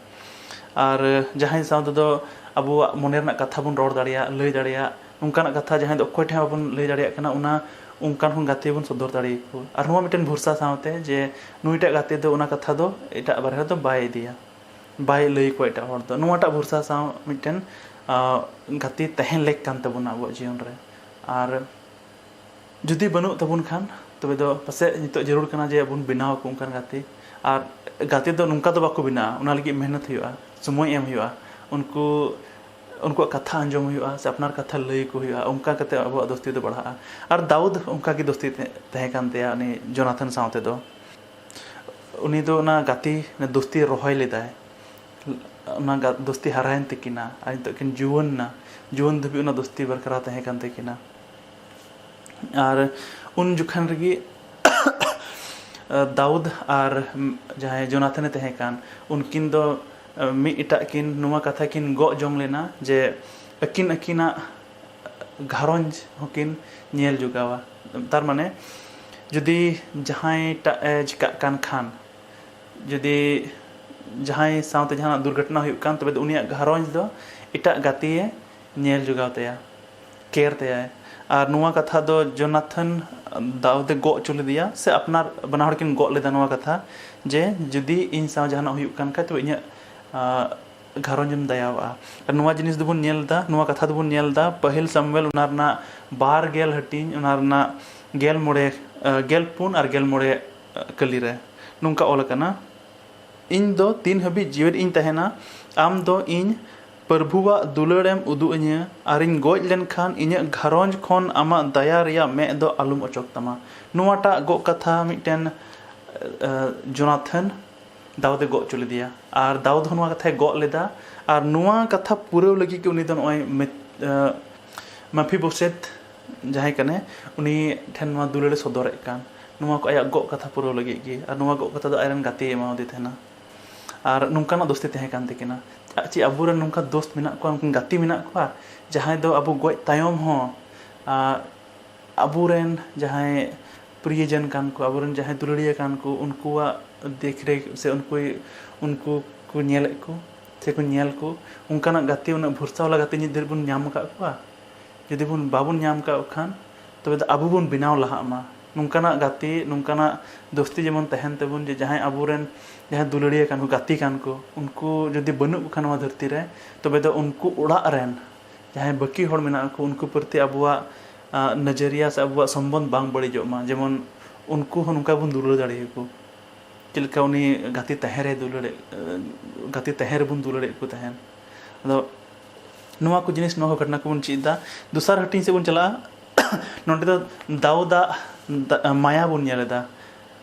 ᱟᱨ ᱡᱟᱦᱟᱸᱭ ᱥᱟᱶ ᱛᱮᱫᱚ ᱟᱵᱚᱣᱟᱜ ᱢᱚᱱᱮ ᱨᱮᱱᱟᱜ ᱠᱟᱛᱷᱟ ᱵᱚᱱ ᱨᱚᱲ ᱫᱟᱲᱮᱭᱟᱜ, ᱞᱟᱹᱭ ᱫᱟᱲᱮᱭᱟᱜ, ᱱᱚᱝᱠᱟᱱᱟᱜ ᱠᱟᱛᱷᱟ ᱡᱟᱦᱟᱸᱭ ᱫᱚ ᱚᱠᱚᱭ ᱴᱷᱮᱱ ᱦᱚᱸ ᱵᱟᱵᱚᱱ ᱞᱟᱹᱭ ᱫᱟᱲᱮᱭᱟᱜ ᱠᱟᱱᱟ, ᱚᱱᱟ ᱚᱱᱠᱟᱱ ᱦᱚᱸ ᱜᱟᱛᱮ ᱵᱚᱱ ᱥᱚᱫᱚᱨ ᱫᱟᱲᱮᱭᱟᱠᱚᱣᱟ᱾ ᱟᱨ ᱱᱚᱣᱟ ᱢᱤᱫᱴᱮᱱ ᱵᱷᱚᱨᱥᱟ ᱥᱟᱶᱛᱮ ᱡᱮ ᱱᱩᱭᱴᱟᱜ ᱜᱟᱛᱮ ᱫᱚ ᱚᱱᱟ ᱠᱟᱛᱷᱟ ᱫᱚ ᱮᱴᱟᱜ ᱵᱟᱨᱦᱮ ᱨᱮᱫᱚ ᱵᱟᱭ ᱤᱫᱤᱭᱟ, ᱵᱟᱭ ᱞᱟᱹᱭ ᱟᱠᱚᱣᱟ ᱮᱴᱟᱜ ᱦᱚᱲ ᱫᱚ᱾ ᱱᱚᱣᱟᱴᱟᱜ ᱵᱷᱚᱨᱥᱟ ᱥᱟᱶ ᱢᱤᱫᱴᱮᱱ, ᱟᱸ, ᱜᱟᱛᱮ ᱛᱟᱦᱮᱸ ᱞᱮᱠ ᱠᱟᱱ ᱛᱟᱵᱚᱱᱟ ᱟᱵᱚᱣᱟᱜ ᱡᱤᱭᱚᱱ ᱨᱮ᱾ ᱟᱨ ᱡᱩᱫᱤ ᱵᱟᱹᱱᱩᱜ ᱛᱟᱵᱚᱱ ᱠᱷᱟᱱ, ᱛᱚᱵᱮ ᱫᱚ ᱯᱟᱥᱮᱡ ᱱᱤᱛᱚᱜ ᱡᱟᱹᱨᱩᱲ ᱠᱟᱱᱟ ᱡᱮ ᱵᱚᱱ ᱵᱮᱱᱟᱣ ᱟᱠᱚ ᱚᱱᱠᱟᱱ ᱜᱟᱛᱮ᱾ ᱟᱨ ᱜᱟᱛᱮ ᱫᱚ ᱱᱚᱝᱠᱟ ᱫᱚ ᱵᱟᱠᱚ ᱵᱮᱱᱟᱜᱼᱟ, ᱚᱱᱟ ᱞᱟᱹᱜᱤᱫ ᱢᱮᱦᱱᱚᱛ ᱦᱩᱭᱩᱜᱼᱟ, ᱥᱚᱢᱚᱭ ᱮᱢ ᱦᱩᱭᱩᱜᱼᱟ, ᱩᱱᱠᱩ, ᱩᱱᱠᱩᱣᱟᱜ ᱠᱟᱛᱷᱟ ᱟᱸᱡᱚᱢ ᱦᱩᱭᱩᱜᱼᱟ ᱥᱮ ᱟᱯᱱᱟᱨ ᱠᱟᱛᱷᱟ ᱞᱟᱹᱭ ᱟᱠᱚ ᱦᱩᱭᱩᱜᱼᱟ᱾ ᱚᱱᱠᱟ ᱠᱟᱛᱮ ᱟᱵᱚᱣᱟᱜ ᱫᱳᱥᱛᱤ ᱫᱚ ᱵᱟᱲᱦᱟᱜᱼᱟ᱾ ᱟᱨ ᱫᱟᱣᱩᱫ ᱚᱱᱠᱟ ᱜᱮ ᱫᱳᱥᱛᱤ ᱛᱮ-, ᱛᱟᱦᱮᱸ ᱠᱟᱱ ᱛᱟᱭᱟ ᱩᱱᱤ ᱡᱳᱱᱟᱛᱷᱟᱱ ᱥᱟᱶ ᱛᱮᱫᱚ᱾ ᱩᱱᱤ ᱫᱚ ᱚᱱᱟ ᱜᱟᱛᱮ, ᱚᱱᱟ ᱫᱳᱥᱛᱤ ᱨᱚᱦᱚᱭ ᱞᱮᱫᱟᱭ᱾ ᱚᱱᱟ ᱜᱟ-, ᱫᱳᱥᱛᱤ ᱦᱟᱨᱟᱭᱮᱱ ᱛᱟᱹᱠᱤᱱᱟ ᱟᱨ ᱱᱤᱛᱚᱜ ᱠᱤᱱ ᱡᱩᱣᱟᱹᱱ ᱮᱱᱟ᱾ ᱡᱩᱣᱟᱹᱱ ᱫᱷᱟᱹᱵᱤᱡ ᱚᱱᱟ ᱫᱳᱥᱛᱤ ᱵᱟᱨᱠᱟᱨᱟ ᱛᱟᱦᱮᱸ ᱠᱟᱱ ᱛᱟᱹᱠᱤᱱᱟ᱾ ᱟᱨ ᱩᱱ ᱡᱚᱠᱷᱟᱱ ᱨᱮᱜᱮ ᱫᱟᱣᱩᱫ ᱟᱨ ᱡᱟᱦᱟᱸᱭ ᱡᱳᱱᱟᱛᱷᱟᱱᱮ ᱛᱟᱦᱮᱸ ᱠᱟᱱ, ᱩᱱᱠᱤᱱ ᱫᱚ ᱢᱤᱫ ᱮᱴᱟᱜ ᱠᱤᱱ ᱱᱚᱣᱟ ᱠᱟᱛᱷᱟ ᱠᱤᱱ ᱜᱚᱜ ᱡᱚᱝ ᱞᱮᱱᱟ ᱡᱮ ᱟᱹᱠᱤᱱ ᱟᱹᱠᱤᱱᱟᱜ ᱜᱷᱟᱨᱚᱸᱡᱽ ᱦᱚᱸᱠᱤᱱ ᱧᱮᱞ ᱡᱚᱜᱟᱣᱟ᱾ ᱛᱟᱨ ᱢᱟᱱᱮ ᱡᱩᱫᱤ ᱡᱟᱦᱟᱸᱭᱴᱟᱜ ᱮ ᱪᱤᱠᱟᱜ ᱠᱟᱱ ᱠᱷᱟᱱ, ᱡᱩᱫᱤ ᱡᱟᱦᱟᱸᱭ ᱥᱟᱶᱛᱮ ᱡᱟᱦᱟᱱᱟᱜ ᱫᱩᱨᱜᱷᱚᱴᱚᱱᱟ ᱦᱩᱭᱩᱜ ᱠᱟᱱ, ᱛᱚᱵᱮ ᱫᱚ ᱩᱱᱤᱭᱟᱜ ᱜᱷᱟᱨᱚᱸᱡᱽ ᱫᱚ ᱮᱴᱟᱜ ᱜᱟᱛᱮᱭᱮ ᱧᱮᱞ ᱡᱚᱜᱟᱣ ᱛᱟᱭᱟ, ᱠᱮᱭᱟᱨ ᱛᱟᱭᱟᱭ᱾ ᱟᱨ ᱱᱚᱣᱟ ᱠᱟᱛᱷᱟ ᱫᱚ ᱡᱳᱱᱟᱛᱷᱟᱱ ᱫᱟᱣᱩᱫ ᱮ ᱜᱚᱜ ᱦᱚᱪᱚ ᱞᱮᱫᱮᱭᱟ, ᱥᱮ ᱟᱯᱱᱟᱨ ᱵᱟᱱᱟ ᱦᱚᱲ ᱠᱤᱱ ᱜᱚᱜ ᱞᱮᱫᱟ ᱱᱚᱣᱟ ᱠᱟᱛᱷᱟ ᱡᱮ ᱡᱩᱫᱤ ᱤᱧ ᱥᱟᱶ ᱡᱟᱦᱟᱱᱟᱜ ᱦᱩᱭᱩᱜ ᱠᱟᱱ ᱠᱷᱟᱡ, ᱛᱚᱵᱮ ᱤᱧᱟᱹᱜ ᱜᱷᱟᱨᱚᱸᱡᱽ ᱮᱢ ᱫᱟᱭᱟᱣᱟᱜᱼᱟ᱾ ᱟᱨ ᱱᱚᱣᱟ ᱡᱤᱱᱤᱥ ᱫᱚᱵᱚᱱ ᱧᱮᱞ ᱮᱫᱟ, ᱱᱚᱣᱟ ᱠᱟᱛᱷᱟ ᱫᱚᱵᱚᱱ ᱧᱮᱞ ᱮᱫᱟ ᱯᱟᱹᱦᱤᱞ ᱥᱟᱢᱩᱭᱮᱞ ᱚᱱᱟ ᱨᱮᱱᱟᱜ ᱵᱟᱨ ᱜᱮᱞ ᱦᱟᱹᱴᱤᱧ, ᱚᱱᱟ ᱨᱮᱱᱟᱜ ᱜᱮᱞ ᱢᱚᱬᱮ, ᱜᱮᱞ ᱯᱩᱱ ᱟᱨ ᱜᱮᱞ ᱢᱚᱬᱮ ᱠᱟᱹᱞᱤ ᱨᱮ ᱱᱚᱝᱠᱟ ᱚᱞ ᱟᱠᱟᱱᱟ, ᱤᱧ ᱫᱚ ᱛᱤᱱ ᱦᱟᱹᱵᱤᱡ ᱡᱤᱣᱮᱫ ᱤᱧ ᱛᱟᱦᱮᱱᱟ, ᱟᱢ ᱫᱚ ᱤᱧ ᱯᱨᱚᱵᱷᱩᱣᱟᱜ ᱫᱩᱞᱟᱹᱲ ᱮᱢ ᱩᱫᱩᱜ ᱟᱹᱧᱟᱹ, ᱟᱨᱤᱧ ᱜᱚᱡ ᱞᱮᱱᱠᱷᱟᱱ ᱤᱧᱟᱹᱜ ᱜᱷᱟᱨᱚᱸᱡᱽ ᱠᱷᱚᱱ ᱟᱢᱟᱜ ᱫᱟᱭᱟ ᱨᱮᱭᱟᱜ ᱢᱮᱫ ᱫᱚ ᱟᱞᱚᱢ ᱚᱪᱚᱜ ᱛᱟᱢᱟ᱾ ᱱᱚᱣᱟᱴᱟᱜ ᱜᱚᱜ ᱠᱟᱛᱷᱟ ᱢᱤᱫᱴᱮᱱ, ᱮ, ᱡᱳᱱᱟᱛᱷᱟᱱ ᱫᱟᱣᱩᱫ ᱮ ᱜᱚᱜ ᱦᱚᱪᱚ ᱞᱮᱫᱮᱭᱟ, ᱟᱨ ᱫᱟᱣᱩᱫ ᱦᱚᱸ ᱱᱚᱣᱟ ᱠᱟᱛᱷᱟᱭ ᱜᱚᱜ ᱞᱮᱫᱟ᱾ ᱟᱨ ᱱᱚᱣᱟ ᱠᱟᱛᱷᱟ ᱯᱩᱨᱟᱹᱣ ᱞᱟᱹᱜᱤᱫ ᱜᱮ ᱩᱱᱤ ᱫᱚ ᱱᱚᱜᱼᱚᱭ ᱢᱮ-, ᱮ, ᱢᱟᱯᱷᱤᱵᱳᱥᱮᱛ ᱡᱟᱦᱟᱸᱭ ᱠᱟᱱᱟᱭ, ᱩᱱᱤ ᱴᱷᱮᱱ ᱱᱚᱣᱟ ᱫᱩᱞᱟᱹᱲ ᱮ ᱥᱚᱫᱚᱨᱮᱫ ᱠᱟᱱ, ᱱᱚᱣᱟ ᱠᱚ ᱟᱭᱟᱜ ᱜᱚᱜ ᱠᱟᱛᱷᱟ ᱯᱩᱨᱟᱹᱣ ᱞᱟᱹᱜᱤᱫ ᱜᱮ᱾ ᱟᱨ ᱱᱚᱣᱟ ᱜᱚᱜ ᱠᱟᱛᱷᱟ ᱫᱚ ᱟᱡᱨᱮᱱ ᱜᱟᱛᱮᱭ ᱮᱢᱟᱣᱟᱫᱮ ᱛᱟᱦᱮᱱᱟ᱾ ᱟᱨ ᱱᱚᱝᱠᱟᱱᱟᱜ ᱫᱳᱥᱛᱤ ᱛᱟᱦᱮᱸ ᱠᱟᱱ ᱛᱟᱹᱠᱤᱱᱟ᱾ ᱪᱮᱫ ᱟᱵᱚᱨᱮᱱ ᱱᱚᱝᱠᱟ ᱫᱳᱥᱛ ᱢᱮᱱᱟᱜ ᱠᱚᱣᱟ, ᱱᱚᱝᱠᱟᱱ ᱜᱟᱛᱮ ᱢᱮᱱᱟᱜ ᱠᱚᱣᱟ, ᱡᱟᱦᱟᱸᱭ ᱫᱚ ᱟᱵᱚ ᱜᱚᱡ ᱛᱟᱭᱚᱢ ᱦᱚᱸ, ᱟ, ᱟᱵᱚᱨᱮᱱ ᱡᱟᱦᱟᱸᱭ ᱯᱨᱤᱭᱚᱡᱚᱱ ᱠᱟᱱ ᱠᱚ, ᱟᱵᱚᱨᱮᱱ ᱡᱟᱦᱟᱸᱭ ᱫᱩᱞᱟᱹᱲᱤᱭᱟᱹ ᱠᱟᱱ ᱠᱚ, ᱩᱱᱠᱩᱣᱟᱜ ᱫᱮᱠᱷ ᱨᱮᱠᱷ ᱥᱮ ᱩᱱᱠᱩ, ᱩᱱᱠᱩ ᱠᱚ ᱧᱮᱞᱮᱫ ᱠᱚ ᱥᱮ ᱠᱚ ᱧᱮᱞ ᱠᱚ, ᱚᱱᱠᱟᱱᱟᱜ ᱜᱟᱛᱮ, ᱩᱱᱟᱹᱜ ᱵᱷᱚᱨᱥᱟ ᱣᱟᱞᱟ ᱜᱟᱛᱮ ᱱᱤᱛ ᱫᱷᱟᱹᱨᱤᱡ ᱵᱚᱱ ᱧᱟᱢ ᱟᱠᱟᱫ ᱠᱚᱣᱟ? ᱡᱩᱫᱤ ᱵᱚᱱ, ᱵᱟᱵᱚᱱ ᱧᱟᱢ ᱟᱠᱟᱫ ᱠᱷᱟᱱ, ᱛᱚᱵᱮ ᱫᱚ ᱟᱵᱚ ᱵᱚᱱ ᱵᱮᱱᱟᱣ ᱞᱟᱦᱟᱜ ᱢᱟ᱾ ᱱᱚᱝᱠᱟᱱᱟᱜ ᱜᱟᱛᱮ, ᱱᱚᱝᱠᱟᱱᱟᱜ ᱫᱳᱥᱛᱤ ᱡᱮᱢᱚᱱ ᱛᱟᱦᱮᱱ ᱛᱟᱵᱚᱱ, ᱡᱮ ᱡᱟᱦᱟᱸᱭ ᱟᱵᱚᱨᱮᱱ ᱡᱟᱦᱟᱸᱭ ᱫᱩᱞᱟᱹᱲᱤᱭᱟᱹ ᱠᱟᱱ ᱠᱚ, ᱜᱟᱛᱮ ᱠᱟᱱ ᱠᱚ, ᱩᱱᱠᱩ ᱡᱩᱫᱤ ᱵᱟᱹᱱᱩᱜ ᱠᱚ ᱠᱷᱟᱱ ᱱᱚᱣᱟ ᱫᱷᱟᱹᱨᱛᱤ ᱨᱮ, ᱛᱚᱵᱮ ᱫᱚ ᱩᱱᱠᱩ ᱚᱲᱟᱜ ᱨᱮᱱ ᱡᱟᱦᱟᱸᱭ ᱵᱟᱹᱠᱤ ᱦᱚᱲ ᱢᱮᱱᱟᱜ ᱠᱚ, ᱩᱱᱠᱩ ᱯᱨᱚᱛᱤ ᱟᱵᱚᱣᱟᱜ, ᱟ, ᱱᱚᱡᱚᱨᱤᱭᱟ ᱥᱮ ᱟᱵᱚᱣᱟᱜ ᱥᱚᱢᱵᱚᱱᱫᱷ ᱵᱟᱝ ᱵᱟᱹᱲᱤᱡᱚᱜ ᱢᱟ᱾ ᱡᱮᱢᱚᱱ ᱩᱱᱠᱩ ᱦᱚᱸ ᱱᱚᱝᱠᱟ ᱵᱚᱱ ᱫᱩᱞᱟᱹᱲ ᱫᱟᱲᱮᱭᱟᱠᱚ, ᱪᱮᱫ ᱞᱮᱠᱟ ᱩᱱᱤ ᱜᱟᱛᱮ ᱛᱟᱦᱮᱸ ᱨᱮ ᱫᱩᱞᱟᱹᱲᱮᱫ, ᱜᱟᱛᱮ ᱛᱟᱦᱮᱸ ᱨᱮᱵᱚᱱ ᱫᱩᱞᱟᱹᱲᱮᱫ ᱠᱚ ᱛᱟᱦᱮᱸᱱ᱾ ᱟᱫᱚ ᱱᱚᱣᱟ ᱠᱚ ᱡᱤᱱᱤᱥ, ᱱᱚᱣᱟ ᱠᱚ ᱜᱷᱚᱴᱚᱱᱟ ᱠᱚᱵᱚᱱ ᱪᱮᱫ ᱮᱫᱟ᱾ ᱫᱚᱥᱟᱨ ᱦᱟᱹᱴᱤᱧ ᱥᱮᱫ ᱵᱚᱱ ᱪᱟᱞᱟᱜᱼᱟ᱾ ᱱᱚᱸᱰᱮ ᱫᱚ ᱫᱟᱣᱩᱫᱟᱜ ᱫᱟ-, ᱢᱟᱭᱟ ᱵᱚᱱ ᱧᱮᱞ ᱮᱫᱟ᱾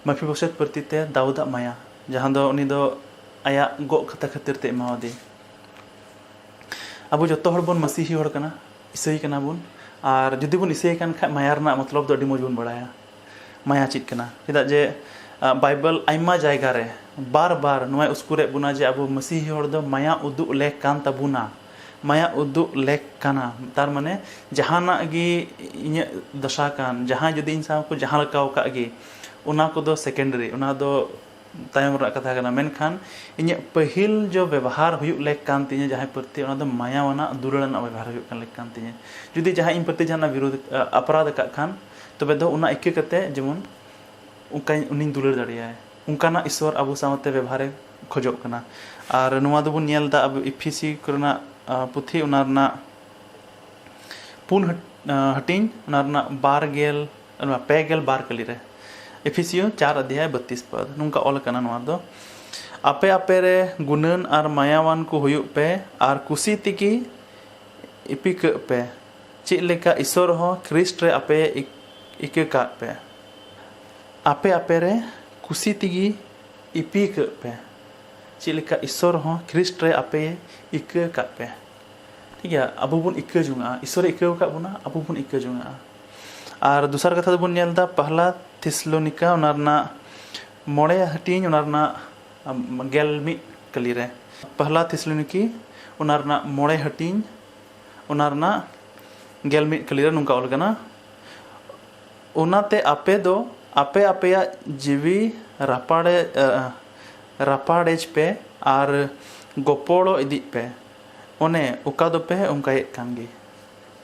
ᱢᱮᱯᱷᱤᱵᱳᱥᱮᱛ ᱯᱨᱚᱛᱤ ᱛᱮ ᱫᱟᱣᱩᱫᱟᱜ ᱢᱟᱭᱟ, ᱡᱟᱦᱟᱸ ᱫᱚ ᱩᱱᱤ ᱫᱚ ᱟᱭᱟᱜ ᱜᱚᱜ ᱠᱟᱛᱷᱟ ᱠᱷᱟᱹᱛᱤᱨ ᱛᱮ ᱮᱢᱟᱣᱟᱫᱮ᱾ ᱟᱵᱚ ᱡᱚᱛᱚ ᱦᱚᱲ ᱵᱚᱱ ᱢᱟᱹᱥᱤᱦᱤ ᱦᱚᱲ ᱠᱟᱱᱟ, ᱤᱥᱟᱹᱭ ᱠᱟᱱᱟ ᱵᱚᱱ᱾ ᱟᱨ ᱡᱩᱫᱤ ᱵᱚᱱ ᱤᱥᱟᱹᱭ ᱠᱟᱱ ᱠᱷᱟᱡ, ᱢᱟᱭᱟ ᱨᱮᱱᱟᱜ ᱢᱚᱛᱞᱚᱵ ᱫᱚ ᱟᱹᱰᱤ ᱢᱚᱡᱽ ᱵᱚᱱ ᱵᱟᱲᱟᱭᱟ᱾ ᱢᱟᱭᱟ ᱪᱮᱫ ᱠᱟᱱᱟ? ᱪᱮᱫᱟᱜ ᱡᱮ, ᱟᱸ, ᱵᱟᱭᱵᱮᱞ ᱟᱭᱢᱟ ᱡᱟᱭᱜᱟ ᱨᱮ ᱵᱟᱨ ᱵᱟᱨ ᱱᱚᱣᱟᱭ ᱩᱥᱠᱩᱨᱮᱫ ᱵᱚᱱᱟ ᱡᱮ ᱟᱵᱚ ᱢᱟᱹᱥᱤᱦᱤ ᱦᱚᱲ ᱫᱚ ᱢᱟᱭᱟ ᱩᱫᱩᱜ ᱞᱮᱠ ᱠᱟᱱ ᱛᱟᱵᱚᱱᱟ, ᱢᱟᱭᱟ ᱩᱫᱩᱜ ᱞᱮᱠ ᱠᱟᱱᱟ᱾ ᱛᱟᱨ ᱢᱟᱱᱮ ᱡᱟᱦᱟᱱᱟᱜ ᱜᱮ ᱤᱧᱟᱹᱜ ᱫᱚᱥᱟ ᱠᱟᱱ, ᱡᱟᱦᱟᱸᱭ ᱡᱩᱫᱤ ᱤᱧ ᱥᱟᱶ ᱠᱚ ᱡᱟᱦᱟᱸ ᱞᱮᱠᱟᱣ ᱟᱠᱟᱫ ᱜᱮ, ᱚᱱᱟ ᱠᱚᱫᱚ ᱥᱮᱠᱮᱱᱰᱟᱨᱤ, ᱚᱱᱟ ᱫᱚ ᱛᱟᱭᱚᱢ ᱨᱮᱱᱟᱜ ᱠᱟᱛᱷᱟ ᱠᱟᱱᱟ᱾ ᱢᱮᱱᱠᱷᱟᱱ ᱤᱧᱟᱹᱜ ᱯᱟᱹᱦᱤᱞ ᱡᱚ ᱵᱮᱵᱚᱦᱟᱨ ᱦᱩᱭᱩᱜ ᱞᱮᱠ ᱠᱟᱱ ᱛᱤᱧᱟᱹ, ᱡᱟᱦᱟᱸᱭ ᱯᱨᱚᱛᱤ, ᱚᱱᱟ ᱫᱚ ᱢᱟᱭᱟ ᱟᱱᱟᱜ, ᱫᱩᱞᱟᱹᱲ ᱟᱱᱟᱜ ᱵᱮᱵᱚᱦᱟᱨ ᱦᱩᱭᱩᱜ ᱠᱟᱱ ᱞᱮᱠ ᱠᱟᱱ ᱛᱤᱧᱟᱹ᱾ ᱡᱩᱫᱤ ᱡᱟᱦᱟᱸᱭ ᱤᱧ ᱯᱨᱚᱛᱤ ᱡᱟᱦᱟᱱᱟᱜ ᱵᱤᱨᱳᱫᱷ, ᱟ, ᱚᱯᱨᱟᱫᱷ ᱟᱠᱟᱫ ᱠᱷᱟᱱ, ᱛᱚᱵᱮ ᱫᱚ ᱚᱱᱟ ᱤᱠᱟᱹ ᱠᱟᱛᱮ ᱡᱮᱢᱚᱱ ᱚᱱᱠᱟᱧ, ᱩᱱᱤᱧ ᱫᱩᱞᱟᱹᱲ ᱫᱟᱲᱮᱭᱟᱭ, ᱚᱱᱠᱟᱱᱟᱜ ᱤᱥᱚᱨ ᱟᱵᱚ ᱥᱟᱶᱛᱮ ᱵᱮᱵᱚᱦᱟᱨᱮ ᱠᱷᱚᱡᱚᱜ ᱠᱟᱱᱟ᱾ ᱟᱨ ᱱᱚᱣᱟ ᱫᱚᱵᱚᱱ ᱧᱮᱞ ᱮᱫᱟ ᱟᱵᱚ ᱤᱯᱷᱤᱥᱤ ᱠᱚᱨᱮᱱᱟᱜ, ᱟ, ᱯᱩᱛᱷᱤ, ᱚᱱᱟ ᱨᱮᱱᱟᱜ ᱯᱩᱱ ᱦᱟᱹᱴ-, ᱟ, ᱦᱟᱹᱴᱤᱧ, ᱚᱱᱟ ᱨᱮᱱᱟᱜ ᱵᱟᱨ ᱜᱮᱞ, ᱱᱚᱣᱟ ᱯᱮ ᱜᱮᱞ ᱵᱟᱨ ᱠᱟᱹᱞᱤ ᱨᱮ, ᱮᱯᱷᱤᱥᱤᱭᱚ ᱪᱟᱨ ᱚᱫᱷᱭᱟᱭ ᱵᱚᱛᱛᱨᱤᱥ ᱯᱚᱫ, ᱱᱚᱝᱠᱟ ᱚᱞ ᱟᱠᱟᱱᱟ ᱱᱚᱣᱟ ᱫᱚ, "ᱟᱯᱮ ᱟᱯᱮ ᱨᱮ ᱜᱩᱱᱟᱹᱱ ᱟᱨ ᱢᱟᱭᱟᱣᱟᱱ ᱠᱚ ᱦᱩᱭᱩᱜ ᱯᱮ, ᱟᱨ ᱠᱩᱥᱤ ᱛᱮᱜᱮ ᱤᱯᱤᱠᱟᱹᱜ ᱯᱮ, ᱪᱮᱫ ᱞᱮᱠᱟ ᱤᱥᱚᱨ ᱦᱚᱸ ᱠᱷᱨᱤᱥᱴ ᱨᱮ ᱟᱯᱮ ᱤᱠ-, ᱤᱠᱟᱹ ᱠᱟᱜ ᱯᱮ᱾" ᱟᱯᱮ ᱟᱯᱮ ᱨᱮ ᱠᱩᱥᱤ ᱛᱮᱜᱮ ᱤᱯᱤᱠᱟᱹᱜ ᱯᱮ, ᱪᱮᱫ ᱞᱮᱠᱟ ᱤᱥᱚᱨ ᱦᱚᱸ ᱠᱷᱨᱤᱥᱴ ᱨᱮ ᱟᱯᱮ ᱤᱠᱟᱹ ᱠᱟᱜ ᱯᱮ᱾ ᱴᱷᱤᱠ ᱜᱮᱭᱟ, ᱟᱵᱚ ᱵᱚᱱ ᱤᱠᱟᱹ ᱡᱚᱝᱟᱜᱼᱟ, ᱤᱥᱚᱨᱮ ᱤᱠᱟᱹᱣ ᱟᱠᱟᱫ ᱵᱚᱱᱟ, ᱟᱵᱚ ᱵᱚᱱ ᱤᱠᱟᱹ ᱡᱚᱝᱟᱜᱼᱟ᱾ ᱟᱨ ᱫᱚᱥᱟᱨ ᱠᱟᱛᱷᱟ ᱫᱚᱵᱚᱱ ᱧᱮᱞ ᱮᱫᱟ ᱯᱟᱦᱞᱟ ᱛᱷᱮᱥᱞᱳᱱᱤᱠᱟ, ᱚᱱᱟ ᱨᱮᱱᱟᱜ ᱢᱚᱬᱮ ᱦᱟᱹᱴᱤᱧ, ᱚᱱᱟ ᱨᱮᱱᱟᱜ, ᱟᱢ, ᱜᱮᱞ ᱢᱤᱫ ᱠᱟᱹᱞᱤ ᱨᱮ᱾ ᱯᱟᱦᱞᱟ ᱛᱷᱮᱥᱞᱳᱱᱤᱠᱤ, ᱚᱱᱟ ᱨᱮᱱᱟᱜ ᱢᱚᱬᱮ ᱦᱟᱹᱴᱤᱧ, ᱚᱱᱟ ᱨᱮᱱᱟᱜ ᱜᱮᱞ ᱢᱤᱫ ᱠᱟᱹᱞᱤ ᱨᱮ ᱱᱚᱝᱠᱟ ᱚᱞ ᱠᱟᱱᱟ, "ᱚᱱᱟᱛᱮ ᱟᱯᱮ ᱫᱚ ᱟᱯᱮ ᱟᱯᱮᱭᱟᱜ ᱡᱤᱣᱤ ᱨᱟᱯᱟᱲᱮ-, ᱟ, ᱨᱟᱯᱟᱲᱮᱡᱽ ᱯᱮ ᱟᱨ ᱜᱚᱯᱚᱲᱚ ᱤᱫᱤᱜ ᱯᱮ, ᱚᱱᱮ ᱚᱠᱟ ᱫᱚᱯᱮ ᱚᱱᱠᱟᱭᱮᱫ ᱠᱟᱱ ᱜᱮ᱾"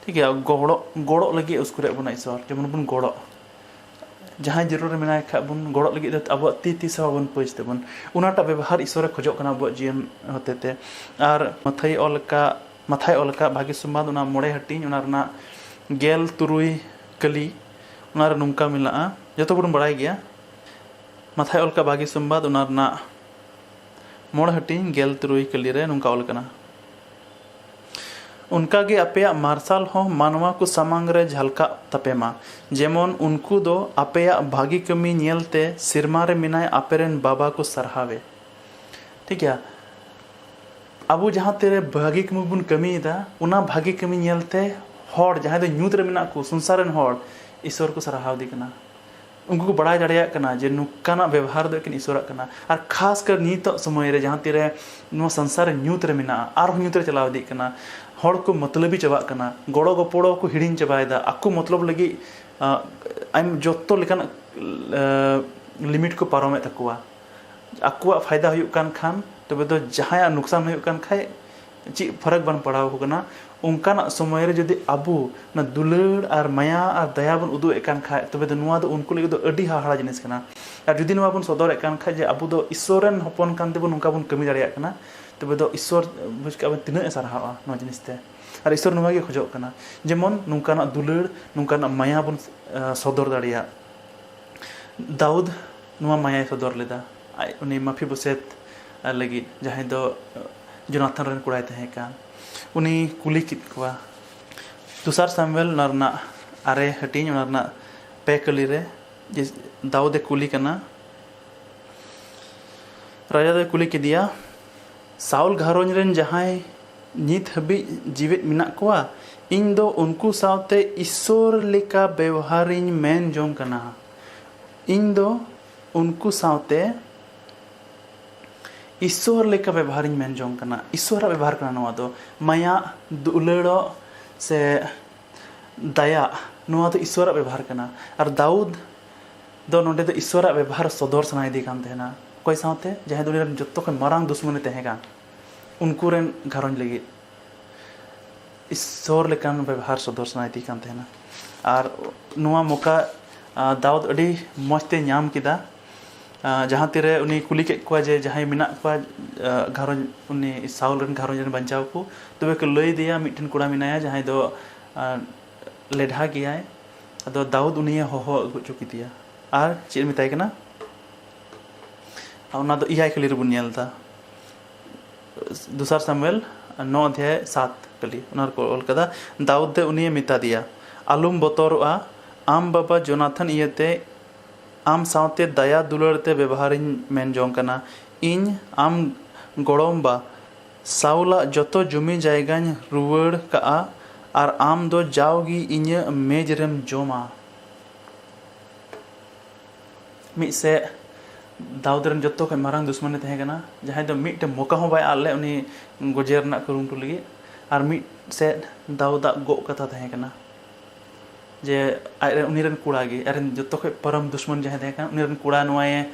ᱴᱷᱤᱠ ᱜᱮᱭᱟ, ᱜᱚᱲᱚ, ᱜᱚᱲᱚᱜ ᱞᱟᱹᱜᱤᱫ ᱩᱥᱠᱩᱨᱮᱫ ᱵᱚᱱᱟ ᱤᱥᱚᱨ, ᱡᱮᱢᱚᱱ ᱵᱚᱱ ᱜᱚᱲᱚᱜ᱾ ᱡᱟᱦᱟᱸᱭ ᱡᱟᱹᱨᱩᱲ ᱨᱮ ᱢᱮᱱᱟᱭ ᱠᱷᱟᱡ ᱵᱚᱱ ᱜᱚᱲᱚᱜ ᱞᱟᱹᱜᱤᱫ ᱫᱚ ᱟᱵᱚᱣᱟᱜ ᱛᱤ ᱛᱤᱥ ᱦᱚᱸ ᱵᱟᱵᱚᱱ ᱯᱟᱹᱪ ᱛᱟᱵᱚᱱ᱾ ᱚᱱᱟᱴᱟᱜ ᱵᱮᱵᱚᱦᱟᱨ ᱤᱥᱚᱨᱮ ᱠᱷᱚᱡᱚᱜ ᱠᱟᱱᱟ ᱟᱵᱚᱣᱟᱜ ᱡᱤᱭᱚᱱ ᱦᱚᱛᱮᱛᱮ᱾ ᱟᱨ ᱢᱟᱛᱷᱟᱭ ᱚᱞ ᱟᱠᱟᱫ, ᱢᱟᱛᱷᱟᱭ ᱚᱞ ᱟᱠᱟᱫ ᱵᱷᱟᱹᱜᱤ ᱥᱚᱢᱵᱟᱫ, ᱚᱱᱟ ᱢᱚᱬᱮ ᱦᱟᱹᱴᱤᱧ, ᱚᱱᱟ ᱨᱮᱱᱟᱜ ᱜᱮᱞ ᱛᱩᱨᱩᱭ ᱠᱟᱹᱞᱤ, ᱚᱱᱟ ᱨᱮ ᱱᱚᱝᱠᱟ ᱢᱮᱱᱟᱜᱼᱟ, ᱡᱚᱛᱚ ᱦᱚᱲ ᱵᱚᱱ ᱵᱟᱲᱟᱭ ᱜᱮᱭᱟ᱾ ᱢᱟᱛᱷᱟᱭ ᱚᱞ ᱟᱠᱟᱫ ᱵᱷᱟᱹᱜᱤ ᱥᱚᱢᱵᱟᱫ, ᱚᱱᱟ ᱨᱮᱱᱟᱜ ᱢᱚᱬᱮ ᱦᱟᱹᱴᱤᱧ ᱜᱮᱞ ᱛᱩᱨᱩᱭ ᱠᱟᱹᱞᱤ ᱨᱮ ᱱᱚᱝᱠᱟ ᱚᱞ ᱟᱠᱟᱱᱟ, "ᱚᱱᱠᱟᱜᱮ ᱟᱯᱮᱭᱟᱜ ᱢᱟᱨᱥᱟᱞ ᱦᱚᱸ ᱢᱟᱱᱣᱟ ᱠᱚ ᱥᱟᱢᱟᱝ ᱨᱮ ᱡᱷᱟᱞᱠᱟᱜ ᱛᱟᱯᱮ ᱢᱟ, ᱡᱮᱢᱚᱱ ᱩᱱᱠᱩ ᱫᱚ ᱟᱯᱮᱭᱟᱜ ᱵᱷᱟᱹᱜᱤ ᱠᱟᱹᱢᱤ ᱧᱮᱞᱛᱮ ᱥᱮᱨᱢᱟ ᱨᱮ ᱢᱮᱱᱟᱭ ᱟᱯᱮᱨᱮᱱ ᱵᱟᱵᱟ ᱠᱚ ᱥᱟᱨᱦᱟᱣᱮ᱾" ᱴᱷᱤᱠ ᱜᱮᱭᱟ, ᱟᱵᱚ ᱡᱟᱦᱟᱸ ᱛᱤᱨᱮ ᱵᱷᱟᱹᱜᱤ ᱠᱟᱹᱢᱤ ᱵᱚᱱ ᱠᱟᱹᱢᱤᱭᱮᱫᱟ, ᱚᱱᱟ ᱵᱷᱟᱹᱜᱤ ᱠᱟᱹᱢᱤ ᱧᱮᱞᱛᱮ ᱦᱚᱲ, ᱡᱟᱦᱟᱸᱭ ᱫᱚ ᱧᱩᱛ ᱨᱮ ᱢᱮᱱᱟᱜ ᱠᱚ, ᱥᱚᱝᱥᱟᱨ ᱨᱮᱱ ᱦᱚᱲ ᱤᱥᱚᱨ ᱠᱚ ᱥᱟᱨᱦᱟᱣ ᱤᱫᱤ ᱠᱟᱱᱟ᱾ ᱩᱱᱠᱩ ᱠᱚ ᱵᱟᱲᱟᱭ ᱫᱟᱲᱮᱭᱟᱜ ᱠᱟᱱᱟ ᱡᱮ ᱱᱚᱝᱠᱟᱱᱟᱜ ᱵᱮᱵᱚᱦᱟᱨ ᱫᱚ ᱮᱠᱮᱱ ᱤᱥᱚᱨᱟᱜ ᱠᱟᱱᱟ᱾ ᱟᱨ ᱠᱷᱟᱥ ᱠᱟᱨ ᱱᱤᱛᱚᱜ ᱥᱚᱢᱚᱭ ᱨᱮ ᱡᱟᱦᱟᱸ ᱛᱤᱨᱮ ᱱᱚᱣᱟ ᱥᱚᱝᱥᱟᱨ ᱧᱩᱛ ᱨᱮ ᱢᱮᱱᱟᱜᱼᱟ, ᱟᱨᱦᱚᱸ ᱧᱩᱛ ᱨᱮ ᱪᱟᱞᱟᱣ ᱤᱫᱤᱜ ᱠᱟᱱᱟ, ᱦᱚᱲ ᱠᱚ ᱢᱚᱛᱞᱚᱵᱤ ᱪᱟᱵᱟᱜ ᱠᱟᱱᱟ, ᱜᱚᱲᱚ ᱜᱚᱯᱚᱲᱚ ᱠᱚ ᱦᱤᱲᱤᱧ ᱪᱟᱵᱟᱭᱮᱫᱟ, ᱟᱠᱚ ᱢᱚᱛᱞᱚᱵ ᱞᱟᱹᱜᱤᱫ ᱟᱭᱢᱟ ᱡᱚᱛᱚ ᱞᱮᱠᱟᱱ ᱞᱤᱢᱤᱴ ᱠᱚ ᱯᱟᱨᱚᱢᱮᱫ ᱛᱟᱠᱚᱣᱟ᱾ ᱟᱠᱚᱣᱟᱜ ᱯᱷᱟᱭᱫᱟ ᱦᱩᱭᱩᱜ ᱠᱟᱱ ᱠᱷᱟᱱ, ᱛᱚᱵᱮ ᱫᱚ ᱡᱟᱦᱟᱸᱭᱟᱜ ᱱᱩᱠᱥᱟᱱ ᱦᱩᱭᱩᱜ ᱠᱟᱱ ᱠᱷᱟᱡ ᱪᱮᱫ ᱯᱷᱟᱨᱟᱠ ᱵᱟᱝ ᱯᱟᱲᱟᱣ ᱟᱠᱚ ᱠᱟᱱᱟ᱾ ᱚᱱᱠᱟᱱᱟᱜ ᱥᱚᱢᱚᱭ ᱨᱮ ᱡᱩᱫᱤ ᱟᱵᱚ ᱚᱱᱟ ᱫᱩᱞᱟᱹᱲ ᱟᱨ ᱢᱟᱭᱟ ᱟᱨ ᱫᱟᱭᱟ ᱵᱚᱱ ᱩᱫᱩᱜ ᱮᱫ ᱠᱟᱱ ᱠᱷᱟᱡ, ᱛᱚᱵᱮ ᱫᱚ ᱱᱚᱣᱟ ᱫᱚ ᱩᱱᱠᱩ ᱞᱟᱹᱜᱤᱫ ᱫᱚ ᱟᱹᱰᱤ ᱦᱟᱦᱟᱲᱟ ᱡᱤᱱᱤᱥ ᱠᱟᱱᱟ᱾ ᱟᱨ ᱡᱩᱫᱤ ᱱᱚᱣᱟ ᱵᱚᱱ ᱥᱚᱫᱚᱨᱮᱫ ᱠᱟᱱ ᱠᱷᱟᱡ ᱡᱮ ᱟᱵᱚ ᱫᱚ ᱤᱥᱥᱚᱨ ᱨᱮᱱ ᱦᱚᱯᱚᱱ ᱠᱟᱱ ᱛᱮᱵᱚᱱ ᱱᱚᱝᱠᱟ ᱵᱚᱱ ᱠᱟᱹᱢᱤ ᱫᱟᱲᱮᱭᱟᱜ ᱠᱟᱱᱟ, ᱛᱚᱵᱮ ᱫᱚ ᱤᱥᱥᱚᱨ, ᱵᱩᱡᱽ ᱠᱟᱜ ᱵᱚᱱ, ᱛᱤᱱᱟᱹᱜ ᱮ ᱥᱟᱨᱦᱟᱣᱟ ᱱᱚᱣᱟ ᱡᱤᱱᱤᱥ ᱛᱮ᱾ ᱟᱨ ᱤᱥᱥᱚᱨ ᱱᱚᱣᱟ ᱜᱮ ᱠᱷᱚᱡᱚᱜ ᱠᱟᱱᱟ, ᱡᱮᱢᱚᱱ ᱱᱚᱝᱠᱟᱱᱟᱜ ᱫᱩᱞᱟᱹᱲ, ᱱᱚᱝᱠᱟᱱᱟᱜ ᱢᱟᱭᱟ ᱵᱚᱱ ᱥᱚᱫᱚᱨ ᱫᱟᱲᱮᱭᱟᱜ᱾ ᱫᱟᱣᱩᱫ ᱱᱚᱣᱟ ᱢᱟᱭᱟᱭ ᱥᱚᱫᱚᱨ ᱞᱮᱫᱟ ᱟᱡ ᱩᱱᱤ ᱢᱟᱯᱷᱤᱵᱚᱥᱮᱛ ᱞᱟᱹᱜᱤᱫ, ᱡᱟᱦᱟᱸᱭ ᱫᱚ ᱡᱳᱱᱟᱛᱷᱟᱱ ᱨᱮᱱ ᱠᱚᱲᱟᱭ ᱛᱟᱦᱮᱸ ᱠᱟᱱ᱾ ᱩᱱᱤ ᱠᱩᱞᱤ ᱠᱮᱫ ᱠᱚᱣᱟ᱾ ᱫᱚᱥᱟᱨ ᱥᱟᱢᱩᱭᱮᱞ ᱚᱱᱟ ᱨᱮᱱᱟᱜ ᱟᱨᱮ ᱦᱟᱹᱴᱤᱧ, ᱚᱱᱟ ᱨᱮᱱᱟᱜ ᱯᱮ ᱠᱟᱹᱞᱤ ᱨᱮ, ᱡᱮ ᱫᱟᱣᱩᱫ ᱮ ᱠᱩᱞᱤ ᱠᱟᱱᱟ, ᱨᱟᱡᱟ ᱫᱚᱭ ᱠᱩᱞᱤ ᱠᱮᱫᱮᱭᱟ, "ᱥᱟᱣᱩᱞ ᱜᱷᱟᱨᱚᱸᱡᱽ ᱨᱮᱱ ᱡᱟᱦᱟᱸᱭ ᱱᱤᱛ ᱦᱟᱹᱵᱤᱡ ᱡᱤᱣᱮᱫ ᱢᱮᱱᱟᱜ ᱠᱚᱣᱟ? ᱤᱧ ᱫᱚ ᱩᱱᱠᱩ ᱥᱟᱶᱛᱮ ᱤᱥᱥᱚᱨ ᱞᱮᱠᱟ ᱵᱮᱣᱦᱟᱨᱤᱧ ᱢᱮᱱ ᱡᱚᱝ ᱠᱟᱱᱟ᱾ ᱤᱧ ᱫᱚ ᱩᱱᱠᱩ ᱥᱟᱶᱛᱮ ᱤᱥᱥᱚᱨ ᱞᱮᱠᱟ ᱵᱮᱵᱚᱦᱟᱨᱤᱧ ᱢᱮᱱ ᱡᱚᱝ ᱠᱟᱱᱟ᱾" ᱤᱥᱥᱚᱨᱟᱜ ᱵᱮᱵᱚᱦᱟᱨ ᱠᱟᱱᱟ ᱱᱚᱣᱟ ᱫᱚ, ᱢᱟᱭᱟ, ᱫᱩᱞᱟᱹᱲᱚᱜ ᱥᱮ ᱫᱟᱭᱟ, ᱱᱚᱣᱟ ᱫᱚ ᱤᱥᱥᱚᱨᱟᱜ ᱵᱮᱵᱚᱦᱟᱨ ᱠᱟᱱᱟ᱾ ᱟᱨ ᱫᱟᱣᱩᱫ ᱫᱚ ᱱᱚᱰᱮ ᱫᱚ ᱤᱥᱥᱚᱨᱟᱜ ᱵᱮᱵᱚᱦᱟᱨ ᱥᱚᱫᱚᱨ ᱥᱟᱱᱟᱭᱮᱫᱮ ᱠᱟᱱ ᱛᱟᱦᱮᱱᱟ᱾ ᱚᱠᱚᱭ ᱥᱟᱶᱛᱮ? ᱡᱟᱦᱟᱸᱭ ᱫᱚ ᱩᱱᱤ ᱨᱮᱱ ᱡᱚᱛᱚ ᱠᱷᱚᱱ ᱢᱟᱨᱟᱝ ᱫᱩᱥᱢᱚᱱᱮ ᱛᱟᱦᱮᱸ ᱠᱟᱱ, ᱩᱱᱠᱩ ᱨᱮᱱ ᱜᱷᱟᱨᱚᱸᱡᱽ ᱞᱟᱹᱜᱤᱫ ᱤᱥᱥᱚᱨ ᱞᱮᱠᱟᱱ ᱵᱮᱵᱚᱦᱟᱨ ᱥᱚᱫᱚᱨ ᱥᱟᱱᱟᱭᱮᱫᱮ ᱠᱟᱱ ᱛᱟᱦᱮᱱᱟ᱾ ᱟᱨ ᱱᱚᱣᱟ ᱢᱚᱠᱟ, ᱟ, ᱫᱟᱣᱩᱫ ᱟᱹᱰᱤ ᱢᱚᱡᱽ ᱛᱮ ᱧᱟᱢ ᱠᱮᱫᱟ᱾ ᱟ, ᱡᱟᱦᱟᱸ ᱛᱤᱨᱮ ᱩᱱᱤ ᱠᱩᱞᱤ ᱠᱮᱫ ᱠᱚᱣᱟ ᱡᱮ ᱡᱟᱦᱟᱸᱭ ᱢᱮᱱᱟᱜ ᱠᱚᱣᱟ, ᱟ, ᱜᱷᱟᱨᱚᱸᱡᱽ, ᱩᱱᱤ ᱥᱟᱣᱩᱞ ᱨᱮᱱ ᱜᱷᱟᱨᱚᱸᱡᱽ ᱨᱮᱱ ᱵᱟᱧᱪᱟᱣ ᱠᱚ, ᱛᱚᱵᱮ ᱠᱚ ᱞᱟᱹᱭ ᱟᱫᱮᱭᱟ ᱢᱤᱫᱴᱮᱱ ᱠᱚᱲᱟ ᱢᱮᱱᱟᱭᱟ ᱡᱟᱦᱟᱸᱭ ᱫᱚ, ᱟ, ᱞᱮᱰᱷᱟ ᱜᱮᱭᱟᱭ᱾ ᱟᱫᱚ ᱫᱟᱣᱩᱫ ᱩᱱᱤᱭᱮ ᱦᱚᱦᱚ ᱟᱹᱜᱩ ᱦᱚᱪᱚ ᱠᱮᱫᱮᱭᱟ᱾ ᱟᱨ ᱪᱮᱫ ᱮ ᱢᱮᱛᱟᱭ ᱠᱟᱱᱟ? ᱚᱱᱟ ᱫᱚ ᱮᱭᱟᱭ ᱠᱟᱹᱞᱤ ᱨᱮᱵᱚᱱ ᱧᱮᱞ ᱮᱫᱟ᱾ ᱫᱚᱥᱟᱨ ᱥᱟᱢᱩᱭᱮᱞ ᱱᱚ ᱚᱫᱷᱭᱟᱭ ᱥᱟᱛ ᱠᱟᱹᱞᱤ, ᱚᱱᱟ ᱨᱮᱠᱚ ᱚᱞ ᱠᱟᱫᱟ, ᱫᱟᱣᱩᱫ ᱫᱚ ᱩᱱᱤᱭᱮ ᱢᱮᱛᱟ ᱫᱮᱭᱟ, "ᱟᱞᱚᱢ ᱵᱚᱛᱚᱨᱚᱜᱼᱟ, ᱟᱢ ᱵᱟᱵᱟ ᱡᱳᱱᱟᱛᱷᱟᱱ ᱤᱭᱟᱹᱛᱮ ᱟᱢ ᱥᱟᱶᱛᱮ ᱫᱟᱭᱟ ᱫᱩᱞᱟᱹᱲ ᱛᱮ ᱵᱮᱵᱚᱦᱟᱨᱤᱧ ᱢᱮᱱ ᱡᱚᱝ ᱠᱟᱱᱟ᱾ ᱤᱧ ᱟᱢ ᱜᱚᱲᱚᱢᱵᱟ ᱥᱟᱣᱩᱞᱟᱜ ᱡᱚᱛᱚ ᱡᱩᱢᱤ ᱡᱟᱭᱜᱟᱧ ᱨᱩᱣᱟᱹᱲ ᱠᱟᱜᱼᱟ, ᱟᱨ ᱟᱢ ᱫᱚ ᱡᱟᱣᱜᱮ ᱤᱧᱟᱹᱜ ᱢᱮᱡᱽ ᱨᱮᱢ ᱡᱚᱢᱟ᱾" ᱢᱤᱫ ᱥᱮᱫ ᱫᱟᱣᱩᱫ ᱨᱮᱱ ᱡᱚᱛᱚ ᱠᱷᱚᱱ ᱢᱟᱨᱟᱝ ᱫᱩᱥᱢᱟᱱᱮ ᱛᱟᱦᱮᱸ ᱠᱟᱱᱟ, ᱡᱟᱦᱟᱸᱭ ᱫᱚ ᱢᱤᱫᱴᱮᱱ ᱢᱚᱠᱟ ᱦᱚᱸ ᱵᱟᱭ ᱟᱫ ᱞᱮᱫ ᱩᱱᱤ ᱜᱚᱡᱮ ᱨᱮᱱᱟᱜ ᱠᱩᱨᱩᱢᱩᱴᱩ ᱞᱟᱹᱜᱤᱫ᱾ ᱟᱨ ᱢᱤᱫ ᱥᱮᱫ ᱫᱟᱣᱩᱫᱟᱜ ᱜᱚᱜ ᱠᱟᱛᱷᱟ ᱛᱟᱦᱮᱸ ᱠᱟᱱᱟ, ᱡᱮ ᱟᱡ ᱨᱮᱱ, ᱩᱱᱤ ᱨᱮᱱ ᱠᱚᱲᱟ ᱜᱮ, ᱟᱡ ᱨᱮᱱ ᱡᱚᱛᱚ ᱠᱷᱚᱱ ᱯᱚᱨᱚᱢ ᱫᱩᱥᱢᱟᱱ ᱡᱟᱦᱟᱸᱭ ᱛᱟᱦᱮᱸ ᱠᱟᱱᱟ, ᱩᱱᱤ ᱨᱮᱱ ᱠᱚᱲᱟ ᱱᱚᱣᱟᱭᱮ,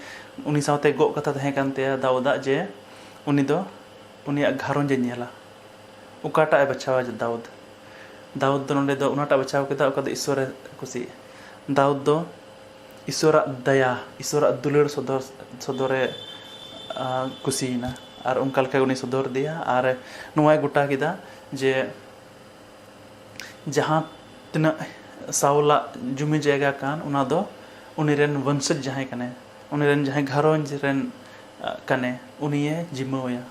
ᱩᱱᱤ ᱥᱟᱶᱛᱮ ᱜᱚᱜ ᱠᱟᱛᱷᱟ ᱛᱟᱦᱮᱸ ᱠᱟᱱ ᱛᱟᱭᱟ ᱫᱟᱣᱩᱫᱟᱜ, ᱡᱮ ᱩᱱᱤ ᱫᱚ, ᱩᱱᱤᱭᱟᱜ ᱜᱷᱟᱨᱚᱸᱡᱽ ᱮ ᱧᱮᱞᱟ᱾ ᱚᱠᱟᱴᱟᱜ ᱮ ᱵᱟᱪᱷᱟᱣᱟ ᱡᱮ ᱫᱟᱣᱩᱫ? ᱫᱟᱣᱩᱫ ᱫᱚ ᱱᱚᱰᱮ ᱫᱚ ᱚᱱᱟᱴᱟᱜ ᱵᱟᱪᱷᱟᱣ ᱠᱮᱫᱟ, ᱚᱠᱟ ᱫᱚ ᱤᱥᱥᱚᱨᱮ ᱠᱩᱥᱤᱭᱟᱜᱼᱟ᱾ ᱫᱟᱣᱩᱫ ᱫᱚ ᱤᱥᱥᱚᱨᱟᱜ ᱫᱟᱭᱟ, ᱤᱥᱥᱚᱨᱟᱜ ᱫᱩᱞᱟᱹᱲ ᱥᱚᱫᱚᱨ, ᱥᱚᱫᱚᱨᱮ, ᱟ, ᱠᱩᱥᱤᱭᱮᱱᱟ᱾ ᱟᱨ ᱚᱱᱠᱟ ᱞᱮᱠᱟ ᱩᱱᱤ ᱥᱚᱫᱚᱨ ᱟᱫᱮᱭᱟ᱾ ᱟᱨ ᱱᱚᱣᱟᱭ ᱜᱚᱴᱟ ᱠᱮᱫᱟ ᱡᱮ ᱡᱟᱦᱟᱸ ᱛᱤᱱᱟᱹᱜ ᱥᱟᱣᱞᱟᱜ ᱡᱩᱢᱤ ᱡᱟᱭᱜᱟ ᱠᱟᱱ, ᱚᱱᱟ ᱫᱚ ᱩᱱᱤ ᱨᱮᱱ ᱵᱚᱝᱥᱚᱡᱽ ᱡᱟᱦᱟᱸᱭ ᱠᱟᱱᱟᱭ, ᱩᱱᱤ ᱨᱮᱱ ᱡᱟᱦᱟᱸᱭ ᱜᱷᱟᱨᱚᱸᱡᱽ ᱨᱮᱱ, ᱟ, ᱠᱟᱱᱮ, ᱩᱱᱤᱭᱮ ᱡᱤᱢᱟᱹᱣᱟᱭᱟ᱾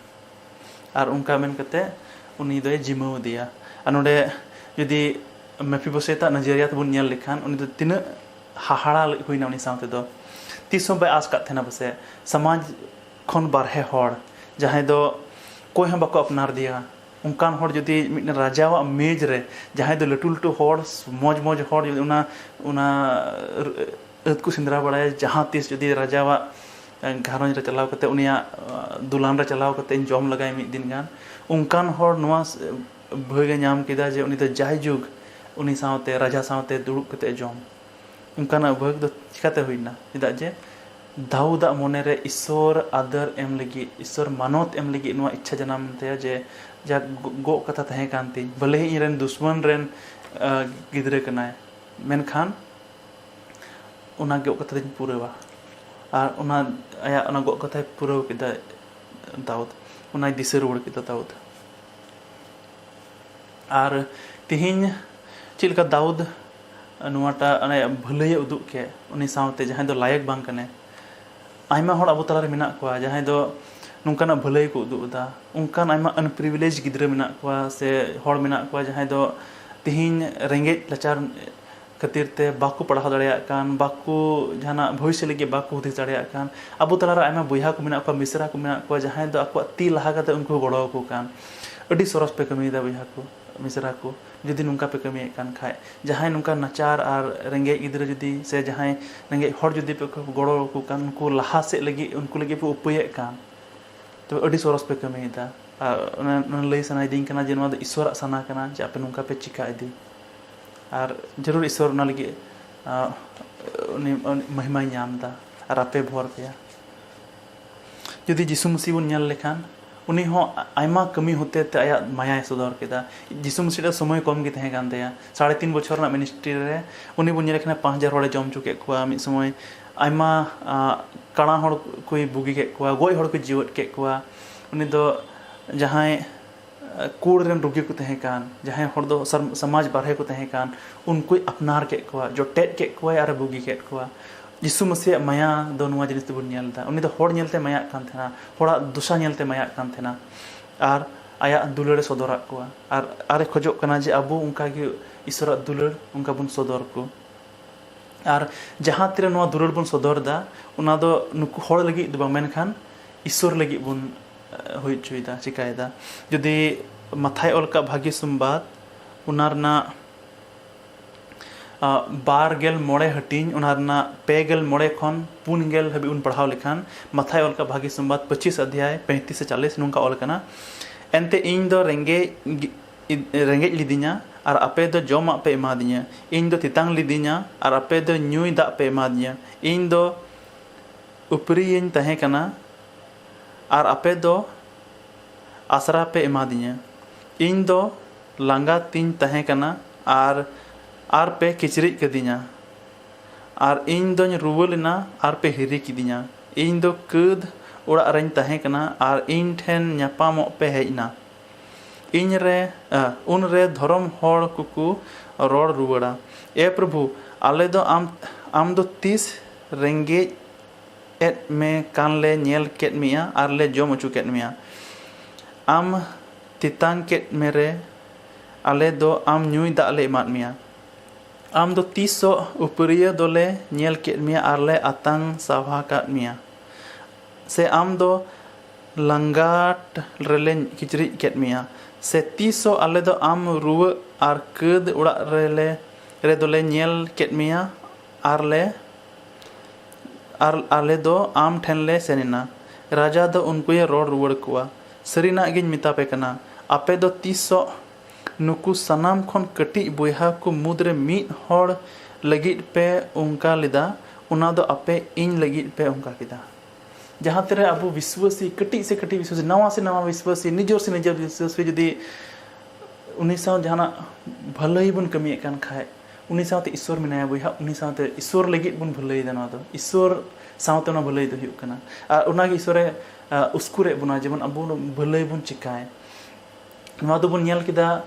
ᱟᱨ ᱚᱱᱠᱟ ᱢᱮᱱ ᱠᱟᱛᱮ ᱩᱱᱤ ᱫᱚᱭ ᱡᱤᱢᱟᱹᱣ ᱟᱫᱮᱭᱟ᱾ ᱟᱨ ᱱᱚᱰᱮ ᱡᱩᱫᱤ ᱢᱮᱯᱷᱤᱵᱳᱥᱮᱛᱟᱜ ᱱᱟᱡᱟᱨᱤᱭᱟᱛ ᱵᱚᱱ ᱧᱮᱞ ᱞᱮᱠᱷᱟᱱ, ᱩᱱᱤ ᱫᱚ ᱛᱤᱱᱟᱹᱜ ᱦᱟᱦᱟᱲᱟ ᱦᱩᱭᱱᱟ ᱩᱱᱤ ᱥᱟᱶ ᱛᱮᱫᱚ᱾ ᱛᱤᱥ ᱦᱚᱸ ᱵᱟᱭ ᱟᱸᱥ ᱠᱟᱫ ᱛᱟᱦᱮᱱᱟ ᱯᱟᱥᱮ, ᱥᱚᱢᱟᱡᱽ ᱠᱷᱚᱱ ᱵᱟᱨᱦᱮ ᱦᱚᱲ, ᱡᱟᱦᱟᱸᱭ ᱫᱚ ᱚᱠᱚᱭ ᱦᱚᱸ ᱵᱟᱠᱚ ᱟᱯᱱᱟᱨ ᱟᱫᱮᱭᱟ, ᱚᱱᱠᱟᱱ ᱦᱚᱲ ᱡᱩᱫᱤ ᱢᱤᱫᱴᱮᱱ ᱨᱟᱡᱟᱣᱟᱜ ᱢᱮᱡᱽ ᱨᱮ, ᱡᱟᱦᱟᱸᱭ ᱫᱚ ᱞᱟᱹᱴᱩ ᱞᱟᱹᱴᱩ ᱦᱚᱲ, ᱢᱚᱡᱽ ᱢᱚᱡᱽ ᱦᱚᱲ ᱡᱩᱫᱤ ᱚᱱᱟ, ᱚᱱᱟ ᱟᱹᱫ ᱠᱚ ᱥᱮᱸᱫᱽᱨᱟ ᱵᱟᱲᱟᱭᱟ, ᱡᱟᱦᱟᱸ ᱛᱤᱥ ᱡᱩᱫᱤ ᱨᱟᱡᱟᱣᱟᱜ ᱜᱷᱟᱨᱚᱸᱡᱽ ᱨᱮ ᱪᱟᱞᱟᱣ ᱠᱟᱛᱮ, ᱩᱱᱤᱭᱟᱜ ᱫᱩᱞᱟᱱ ᱨᱮ ᱪᱟᱞᱟᱣ ᱠᱟᱛᱮ ᱤᱧ ᱡᱚᱢ ᱞᱟᱜᱟᱭ ᱢᱤᱫ ᱫᱤᱱ ᱜᱟᱱ, ᱚᱱᱠᱟᱱ ᱦᱚᱲ ᱱᱚᱣᱟ ᱵᱷᱟᱹᱜᱽ ᱮ ᱧᱟᱢ ᱠᱮᱫᱟ ᱡᱮ ᱩᱱᱤ ᱫᱚ ᱡᱟᱭᱡᱩᱜᱽ ᱩᱱᱤ ᱥᱟᱶᱛᱮ, ᱨᱟᱡᱟ ᱥᱟᱶᱛᱮ ᱫᱩᱲᱩᱵ ᱠᱟᱛᱮ ᱡᱚᱢ᱾ ᱚᱱᱠᱟᱱᱟᱜ ᱵᱷᱟᱹᱜᱽ ᱫᱚ ᱪᱤᱠᱟᱹᱛᱮ ᱦᱩᱭᱱᱟ? ᱪᱮᱫᱟᱜ ᱡᱮ ᱫᱟᱣᱩᱫᱟᱜ ᱢᱚᱱᱮ ᱨᱮ ᱤᱥᱥᱚᱨ ᱟᱫᱚᱨ ᱮᱢ ᱞᱟᱹᱜᱤᱫ, ᱤᱥᱥᱚᱨ ᱢᱟᱱᱚᱛ ᱮᱢ ᱞᱟᱹᱜᱤᱫ ᱱᱚᱣᱟ ᱤᱪᱪᱷᱟ ᱡᱟᱱᱟᱢ ᱮᱱ ᱛᱟᱭᱟ ᱡᱮ ᱡᱟ ᱜᱚ-, ᱜᱚᱜ ᱠᱟᱛᱷᱟ ᱛᱟᱦᱮᱸ ᱠᱟᱱ ᱛᱤᱧ, ᱵᱷᱟᱞᱮ ᱤᱧ ᱨᱮᱱ ᱫᱩᱥᱢᱟᱱ ᱨᱮᱱ, ᱟ, ᱜᱤᱫᱽᱨᱟᱹ ᱠᱟᱱᱟᱭ, ᱢᱮᱱᱠᱷᱟᱱ ᱚᱱᱟ ᱜᱚᱜ ᱠᱟᱛᱷᱟ ᱫᱚᱧ ᱯᱩᱨᱟᱹᱣᱟ᱾ ᱟᱨ ᱚᱱᱟ, ᱟᱭᱟᱜ ᱚᱱᱟ ᱜᱚᱜ ᱠᱟᱛᱷᱟᱭ ᱯᱩᱨᱟᱹᱣ ᱠᱮᱫᱟ ᱫᱟᱣᱩᱫ, ᱚᱱᱟᱭ ᱫᱤᱥᱟᱹ ᱨᱩᱣᱟᱹᱲ ᱠᱮᱫᱟ ᱫᱟᱣᱩᱫ᱾ ᱟᱨ ᱛᱮᱦᱮᱧ ᱪᱮᱫ ᱞᱮᱠᱟ ᱫᱟᱣᱩᱫ ᱱᱚᱣᱟᱴᱟᱜ ᱚᱱᱮ ᱵᱷᱟᱹᱞᱟᱹᱭᱮ ᱩᱫᱩᱜ ᱠᱮᱫ ᱩᱱᱤ ᱥᱟᱶᱛᱮ, ᱡᱟᱦᱟᱸᱭ ᱫᱚ ᱞᱟᱭᱮᱠ ᱵᱟᱝ ᱠᱟᱱᱟᱭ᱾ ᱟᱭᱢᱟ ᱦᱚᱲ ᱟᱵᱚ ᱛᱟᱞᱟᱨᱮ ᱢᱮᱱᱟᱜ ᱠᱚᱣᱟ ᱡᱟᱦᱟᱸᱭ ᱫᱚ ᱱᱚᱝᱠᱟᱱᱟᱜ ᱵᱷᱟᱹᱞᱟᱹᱭ ᱠᱚ ᱩᱫᱩᱜ ᱮᱫᱟ᱾ ᱚᱱᱠᱟᱱ ᱟᱭᱢᱟ unprivileged ᱜᱤᱫᱽᱨᱟᱹ ᱢᱮᱱᱟᱜ ᱠᱚᱣᱟ ᱥᱮ ᱦᱚᱲ ᱢᱮᱱᱟᱜ ᱠᱚᱣᱟ ᱡᱟᱦᱟᱸᱭ ᱫᱚ ᱛᱮᱦᱮᱧ ᱨᱮᱸᱜᱮᱡ ᱱᱟᱪᱟᱨ ᱠᱷᱟᱹᱛᱤᱨ ᱛᱮ ᱵᱟᱠᱚ ᱯᱟᱲᱦᱟᱣ ᱫᱟᱲᱮᱭᱟᱜ ᱠᱟᱱ, ᱵᱟᱠᱚ ᱡᱟᱦᱟᱱᱟᱜ ᱵᱷᱚᱵᱤᱥᱥᱚ ᱞᱟᱹᱜᱤᱫ ᱵᱟᱠᱚ ᱦᱩᱫᱤᱥ ᱫᱟᱲᱮᱭᱟᱜ ᱠᱟᱱ᱾ ᱟᱵᱚ ᱛᱟᱞᱟᱨᱮ ᱟᱭᱢᱟ ᱵᱚᱭᱦᱟ ᱠᱚ ᱢᱮᱱᱟᱜ ᱠᱚᱣᱟ, ᱢᱤᱥᱨᱟ ᱠᱚ ᱢᱮᱱᱟᱜ ᱠᱚᱣᱟ, ᱡᱟᱦᱟᱸᱭ ᱫᱚ ᱟᱠᱚᱣᱟᱜ ᱛᱤ ᱞᱟᱦᱟ ᱠᱟᱛᱮ ᱩᱱᱠᱩ ᱠᱚ ᱜᱚᱲᱚ ᱟᱠᱚ ᱠᱟᱱ᱾ ᱟᱹᱰᱤ ᱥᱚᱨᱚᱥ ᱯᱮ ᱠᱟᱹᱢᱤᱭᱮᱫᱟ ᱵᱚᱭᱦᱟ ᱠᱚ, ᱢᱤᱥᱨᱟ ᱠᱚ, ᱡᱩᱫᱤ ᱱᱚᱝᱠᱟ ᱯᱮ ᱠᱟᱹᱢᱤᱭᱮᱫ ᱠᱟᱱ ᱠᱷᱟᱡ, ᱡᱟᱦᱟᱸᱭ ᱱᱚᱝᱠᱟ ᱱᱟᱪᱟᱨ ᱟᱨ ᱨᱮᱸᱜᱮᱡ ᱜᱤᱫᱽᱨᱟᱹ ᱡᱩᱫᱤ, ᱥᱮ ᱡᱟᱦᱟᱸᱭ ᱨᱮᱸᱜᱮᱡ ᱦᱚᱲ ᱡᱩᱫᱤ ᱯᱮ ᱜᱚᱲᱚ ᱟᱠᱚ ᱠᱟᱱ, ᱩᱱᱠᱩ ᱞᱟᱦᱟ ᱥᱮᱫ ᱞᱟᱹᱜᱤᱫ, ᱩᱱᱠᱩ ᱞᱟᱹᱜᱤᱫ ᱯᱮ ᱩᱯᱟᱹᱭᱮᱫ ᱠᱟᱱ, ᱛᱚᱵᱮ ᱟᱹᱰᱤ ᱥᱚᱨᱚᱥ ᱯᱮ ᱠᱟᱹᱢᱤᱭᱮᱫᱟ᱾ ᱟᱨ ᱚᱱᱟ, ᱚᱱᱟ ᱞᱟᱹᱭ ᱥᱟᱱᱟᱭᱤᱫᱤᱧ ᱠᱟᱱᱟ ᱡᱮ ᱱᱚᱣᱟ ᱫᱚ ᱤᱥᱥᱚᱨᱟᱜ ᱥᱟᱱᱟ ᱠᱟᱱᱟ ᱡᱮ ᱟᱯᱮ ᱱᱚᱝᱠᱟ ᱯᱮ ᱪᱤᱠᱟ ᱤᱫᱤ᱾ ᱟᱨ ᱡᱟᱹᱨᱩᱲ ᱤᱥᱥᱚᱨ ᱚᱱᱟ ᱞᱟᱹᱜᱤᱫ, ᱟᱸ, ᱩᱱᱤ, ᱩᱱᱤ ᱢᱚᱦᱤᱢᱟᱭ ᱧᱟᱢ ᱮᱫᱟ ᱟᱨ ᱟᱯᱮ ᱵᱷᱚᱨ ᱯᱮᱭᱟ᱾ ᱡᱩᱫᱤ ᱡᱤᱥᱩ ᱢᱟᱹᱥᱤ ᱵᱚᱱ ᱧᱮᱞ ᱞᱮᱠᱷᱟᱱ, ᱩᱱᱤ ᱦᱚᱸ ᱟᱭᱢᱟ ᱠᱟᱹᱢᱤ ᱦᱚᱛᱮ ᱛᱮ ᱟᱭᱟᱜ ᱢᱟᱭᱟᱭ ᱥᱚᱫᱚᱨ ᱠᱮᱫᱟ᱾ ᱡᱤᱥᱩ ᱢᱟᱹᱥᱤ ᱨᱮ ᱥᱚᱢᱚᱭ ᱠᱚᱢ ᱜᱮ ᱛᱟᱦᱮᱸ ᱠᱟᱱ ᱛᱟᱭᱟ᱾ ᱥᱟᱲᱮ ᱛᱤᱱ ᱵᱚᱪᱷᱚᱨ ᱨᱮᱱᱟᱜ ᱢᱤᱱᱤᱥᱴᱨᱤ ᱨᱮ ᱩᱱᱤ ᱵᱚᱱ ᱧᱮᱞ ᱞᱮᱠᱷᱟᱱ ᱯᱟᱸᱪ ᱦᱟᱡᱟᱨ ᱦᱚᱲᱮ ᱡᱚᱢ ᱦᱚᱪᱚ ᱠᱮᱫ ᱠᱚᱣᱟ ᱢᱤᱫ ᱥᱚᱢᱚᱭ᱾ ᱟᱭᱢᱟ, ᱟᱸ, ᱠᱟᱬᱟ ᱦᱚᱲ ᱠᱚᱭ ᱵᱩᱜᱤ ᱠᱮᱫ ᱠᱚᱣᱟ, ᱜᱚᱡ ᱦᱚᱲ ᱠᱚᱭ ᱡᱤᱣᱮᱫ ᱠᱮᱫ ᱠᱚᱣᱟ᱾ ᱩᱱᱤ ᱫᱚ ᱡᱟᱦᱟᱸᱭ, ᱟᱸ, ᱠᱩᱲ ᱨᱮᱱ ᱨᱩᱜᱤ ᱠᱚ ᱛᱟᱦᱮᱸ ᱠᱟᱱ, ᱡᱟᱦᱟᱸᱭ ᱦᱚᱲ ᱫᱚ ᱥᱟᱨ-, ᱥᱚᱢᱟᱡᱽ ᱵᱟᱨᱦᱮ ᱠᱚ ᱛᱟᱦᱮᱸ ᱠᱟᱱ, ᱩᱱᱠᱩᱭ ᱟᱯᱱᱟᱨ ᱠᱮᱫ ᱠᱚᱣᱟ, ᱡᱚᱴᱮᱫ ᱠᱮᱫ ᱠᱚᱣᱟᱭ ᱟᱨᱮ ᱵᱩᱜᱤ ᱠᱮᱫ ᱠᱚᱣᱟ᱾ ᱡᱤᱥᱩ ᱢᱟᱹᱥᱤᱭᱟᱜ ᱢᱟᱭᱟ ᱫᱚ ᱱᱚᱣᱟ ᱡᱤᱱᱤᱥ ᱛᱮᱵᱚᱱ ᱧᱮᱞ ᱮᱫᱟ᱾ ᱩᱱᱤ ᱫᱚ ᱦᱚᱲ ᱧᱮᱞᱛᱮ ᱢᱟᱭᱟᱜ ᱠᱟᱱ ᱛᱟᱦᱮᱱᱟ, ᱦᱚᱲᱟᱜ ᱫᱚᱥᱟ ᱧᱮᱞᱛᱮ ᱢᱟᱭᱟᱜ ᱠᱟᱱ ᱛᱟᱦᱮᱱᱟ, ᱟᱨ ᱟᱭᱟᱜ ᱫᱩᱞᱟᱹᱲᱮ ᱥᱚᱫᱚᱨᱟᱜ ᱠᱚᱣᱟ᱾ ᱟᱨ ᱟᱨᱮ ᱠᱷᱚᱡᱚᱜ ᱠᱟᱱᱟ ᱡᱮ ᱟᱵᱚ ᱚᱱᱠᱟᱜᱮ ᱤᱥᱥᱚᱨᱟᱜ ᱫᱩᱞᱟᱹᱲ ᱚᱱᱠᱟ ᱵᱚᱱ ᱥᱚᱫᱚᱨ ᱠᱚ᱾ ᱟᱨ ᱡᱟᱦᱟᱸ ᱛᱤᱨᱮ ᱱᱚᱣᱟ ᱫᱩᱞᱟᱹᱲ ᱵᱚᱱ ᱥᱚᱫᱚᱨ ᱮᱫᱟ, ᱚᱱᱟ ᱫᱚ ᱱᱩᱠᱩ ᱦᱚᱲ ᱞᱟᱹᱜᱤᱫ ᱫᱚ ᱵᱟᱝ, ᱢᱮᱱᱠᱷᱟᱱ ᱤᱥᱥᱚᱨ ᱞᱟᱹᱜᱤᱫ ᱵᱚᱱ, ᱮ, ᱦᱩᱭ ᱦᱚᱪᱚᱭᱮᱫᱟ, ᱪᱤᱠᱟᱭᱮᱫᱟ᱾ ᱡᱩᱫᱤ ᱢᱟᱛᱷᱟᱭ ᱚᱞ ᱠᱟᱜ ᱵᱷᱟᱹᱜᱤ ᱥᱚᱢᱵᱟᱫ, ᱚᱱᱟ ᱨᱮᱱᱟᱜ, ᱟ, ᱵᱟᱨ ᱜᱮᱞ ᱢᱚᱬᱮ ᱦᱟᱹᱴᱤᱧ, ᱚᱱᱟ ᱨᱮᱱᱟᱜ ᱯᱮ ᱜᱮᱞ ᱢᱚᱬᱮ ᱠᱷᱚᱱ ᱯᱩᱱ ᱜᱮᱞ ᱦᱟᱹᱵᱤᱡ ᱵᱚᱱ ᱯᱟᱲᱦᱟᱣ ᱞᱮᱠᱷᱟᱱ, ᱢᱟᱛᱷᱟᱭ ᱚᱞ ᱠᱟᱜ ᱵᱷᱟᱹᱜᱤ ᱥᱚᱢᱵᱟᱫ ᱯᱚᱸᱪᱤᱥ ᱚᱫᱷᱭᱟᱭ ᱯᱚᱸᱭᱛᱨᱤᱥ ᱥᱮ ᱪᱚᱞᱞᱤᱥ ᱱᱚᱝᱠᱟ ᱚᱞ ᱠᱟᱱᱟ, ᱮᱱᱛᱮ ᱤᱧ ᱫᱚ ᱨᱮᱸᱜᱮᱡ ᱜᱮ-, ᱨᱮᱸᱜᱮᱡ ᱞᱤᱫᱤᱧᱟ ᱟᱨ ᱟᱯᱮ ᱫᱚ ᱡᱚᱢᱟᱜ ᱯᱮ ᱮᱢᱟᱫᱤᱧᱟ᱾ ᱤᱧ ᱫᱚ ᱛᱮᱛᱟᱝ ᱞᱤᱫᱤᱧᱟ ᱟᱨ ᱟᱯᱮ ᱫᱚ ᱧᱩᱭ ᱫᱟᱜ ᱯᱮ ᱮᱢᱟᱫᱤᱧᱟ᱾ ᱤᱧ ᱫᱚ ᱩᱯᱨᱤᱭᱟᱹᱧ ᱛᱟᱦᱮᱸ ᱠᱟᱱᱟ ᱟᱨ ᱟᱯᱮ ᱫᱚ ᱟᱥᱨᱟ ᱯᱮ ᱮᱢᱟᱫᱤᱧᱟ᱾ ᱤᱧ ᱫᱚ ᱞᱟᱸᱜᱟ ᱛᱤᱧ ᱛᱟᱦᱮᱸ ᱠᱟᱱᱟ ᱟᱨ, ᱟᱨ ᱯᱮ ᱠᱤᱪᱨᱤᱡ ᱠᱟᱹᱫᱤᱧᱟ᱾ ᱟᱨ ᱤᱧ ᱫᱚᱧ ᱨᱩᱣᱟᱹ ᱞᱮᱱᱟ ᱟᱨ ᱯᱮ ᱦᱤᱨᱤ ᱠᱤᱫᱤᱧᱟ᱾ ᱤᱧ ᱫᱚ ᱠᱟᱹᱫ ᱚᱲᱟᱜ ᱨᱮᱧ ᱛᱟᱦᱮᱸ ᱠᱟᱱᱟ ᱟᱨ ᱤᱧ ᱴᱷᱮᱱ ᱧᱟᱯᱟᱢᱚᱜ ᱯᱮ ᱦᱮᱡ ᱮᱱᱟ᱾ ᱤᱧ ᱨᱮ, ᱟ, ᱩᱱ ᱨᱮ ᱫᱷᱚᱨᱚᱢ ᱦᱚᱲ ᱠᱚᱠᱚ ᱨᱚᱲ ᱨᱩᱣᱟᱹᱲᱟ, ᱮ ᱯᱨᱚᱵᱷᱩ, ᱟᱞᱮ ᱫᱚ ᱟᱢ, ᱟᱢ ᱫᱚ ᱛᱤᱥ ᱨᱮᱸᱜᱮᱡ ᱮᱫ ᱢᱮ ᱠᱟᱱ ᱞᱮ ᱧᱮᱞ ᱠᱮᱫ ᱢᱮᱭᱟ ᱟᱨ ᱞᱮ ᱡᱚᱢ ᱦᱚᱪᱚ ᱠᱮᱫ ᱢᱮᱭᱟ? ᱟᱢ ᱛᱮᱛᱟᱝ ᱠᱮᱫ ᱢᱮᱨᱮ ᱟᱞᱮ ᱫᱚ ᱟᱢ ᱧᱩᱭ ᱫᱟᱜ ᱞᱮ ᱮᱢᱟᱫ ᱢᱮᱭᱟ? ᱟᱢ ᱫᱚ ᱛᱤᱥᱚᱜ ᱩᱯᱟᱹᱨᱤᱭᱟᱹ ᱫᱚᱞᱮ ᱧᱮᱞ ᱠᱮᱫ ᱢᱮᱭᱟ ᱟᱨ ᱞᱮ ᱟᱛᱟᱝ ᱥᱟᱣᱦᱟ ᱠᱟᱫ ᱢᱮᱭᱟ? ᱥᱮ ᱟᱢ ᱫᱚ ᱞᱟᱸᱜᱟᱴ ᱨᱮᱞᱮ ᱠᱤᱪᱨᱤᱡ ᱠᱮᱫ ᱢᱮᱭᱟ? ᱥᱮ ᱛᱤᱥ ᱦᱚᱸ ᱟᱞᱮ ᱫᱚ ᱟᱢ ᱨᱩᱣᱟᱹᱜ ᱟᱨ ᱠᱟᱹᱫ ᱚᱲᱟᱜ ᱨᱮᱞᱮ ᱨᱮᱫᱚᱞᱮ ᱧᱮᱞ ᱠᱮᱫ ᱢᱮᱭᱟ, ᱟᱨ ᱞᱮ ᱟᱨ ᱟᱞᱮ ᱫᱚ ᱟᱢ ᱴᱷᱮᱱ ᱞᱮ ᱥᱮᱱ ᱮᱱᱟ᱾ ᱨᱟᱡᱟ ᱫᱚ ᱩᱱᱠᱩᱭ ᱨᱚᱲ ᱨᱩᱣᱟᱹᱲ ᱠᱚᱣᱟ, ᱥᱟᱹᱨᱤᱱᱟᱜ ᱜᱤᱧ ᱢᱮᱛᱟ ᱯᱮ ᱠᱟᱱᱟ, ᱟᱯᱮ ᱫᱚ ᱛᱤᱥ ᱦᱚᱸ ᱱᱩᱠᱩ ᱥᱟᱱᱟᱢ ᱠᱷᱚᱱ ᱠᱟᱹᱴᱤᱡ ᱵᱚᱭᱦᱟ ᱠᱚ ᱢᱩᱫᱽᱨᱮ ᱢᱤᱫ ᱦᱚᱲ ᱞᱟᱹᱜᱤᱫ ᱯᱮ ᱚᱱᱠᱟ ᱞᱮᱫᱟ, ᱚᱱᱟ ᱫᱚ ᱟᱯᱮ ᱤᱧ ᱞᱟᱹᱜᱤᱫ ᱯᱮ ᱚᱱᱠᱟ ᱠᱮᱫᱟ᱾ ᱡᱟᱦᱟᱸ ᱛᱤᱨᱮ ᱟᱵᱚ ᱵᱤᱥᱣᱟᱹᱥᱤ, ᱠᱟᱹᱴᱤᱡ ᱥᱮ ᱠᱟᱹᱴᱤᱡ ᱵᱤᱥᱣᱟᱹᱥᱤ, ᱱᱟᱣᱟ ᱥᱮ ᱱᱟᱣᱟ ᱵᱤᱥᱣᱟᱹᱥᱤ, ᱱᱤᱡᱚᱨ ᱥᱮ ᱱᱤᱡᱚᱨ ᱵᱤᱥᱣᱟᱹᱥᱤ ᱡᱩᱫᱤ ᱩᱱᱤ ᱥᱟᱶ ᱡᱟᱦᱟᱱᱟᱜ ᱵᱷᱟᱹᱞᱟᱹᱭ ᱵᱚᱱ ᱠᱟᱹᱢᱤᱭᱮᱫ ᱠᱟᱱ ᱠᱷᱟᱡ, ᱩᱱᱤ ᱥᱟᱶᱛᱮ ᱤᱥᱥᱚᱨ ᱢᱮᱱᱟᱭᱟ ᱵᱚᱭᱦᱟ, ᱩᱱᱤ ᱥᱟᱶᱛᱮ ᱤᱥᱥᱚᱨ ᱞᱟᱹᱜᱤᱫ ᱵᱚᱱ ᱵᱷᱟᱹᱞᱟᱹᱭᱮᱫᱟ᱾ ᱱᱚᱣᱟ ᱫᱚ ᱤᱥᱥᱚᱨ ᱥᱟᱶᱛᱮ ᱚᱱᱟ ᱵᱷᱟᱹᱞᱟᱹᱭ ᱫᱚ ᱦᱩᱭᱩᱜ ᱠᱟᱱᱟ᱾ ᱟᱨ ᱚᱱᱟᱜᱮ ᱤᱥᱥᱚᱨᱮ ᱟ, ᱩᱥᱠᱩᱨᱮᱫ ᱵᱚᱱᱟ, ᱡᱮᱢᱚᱱ ᱟᱵᱚ ᱵᱷᱟᱹᱞᱟᱹᱭ ᱵᱚᱱ ᱪᱮᱠᱟᱭ᱾ ᱱᱚᱣᱟ ᱫᱚᱵᱚᱱ ᱧᱮᱞ ᱠᱮᱫᱟ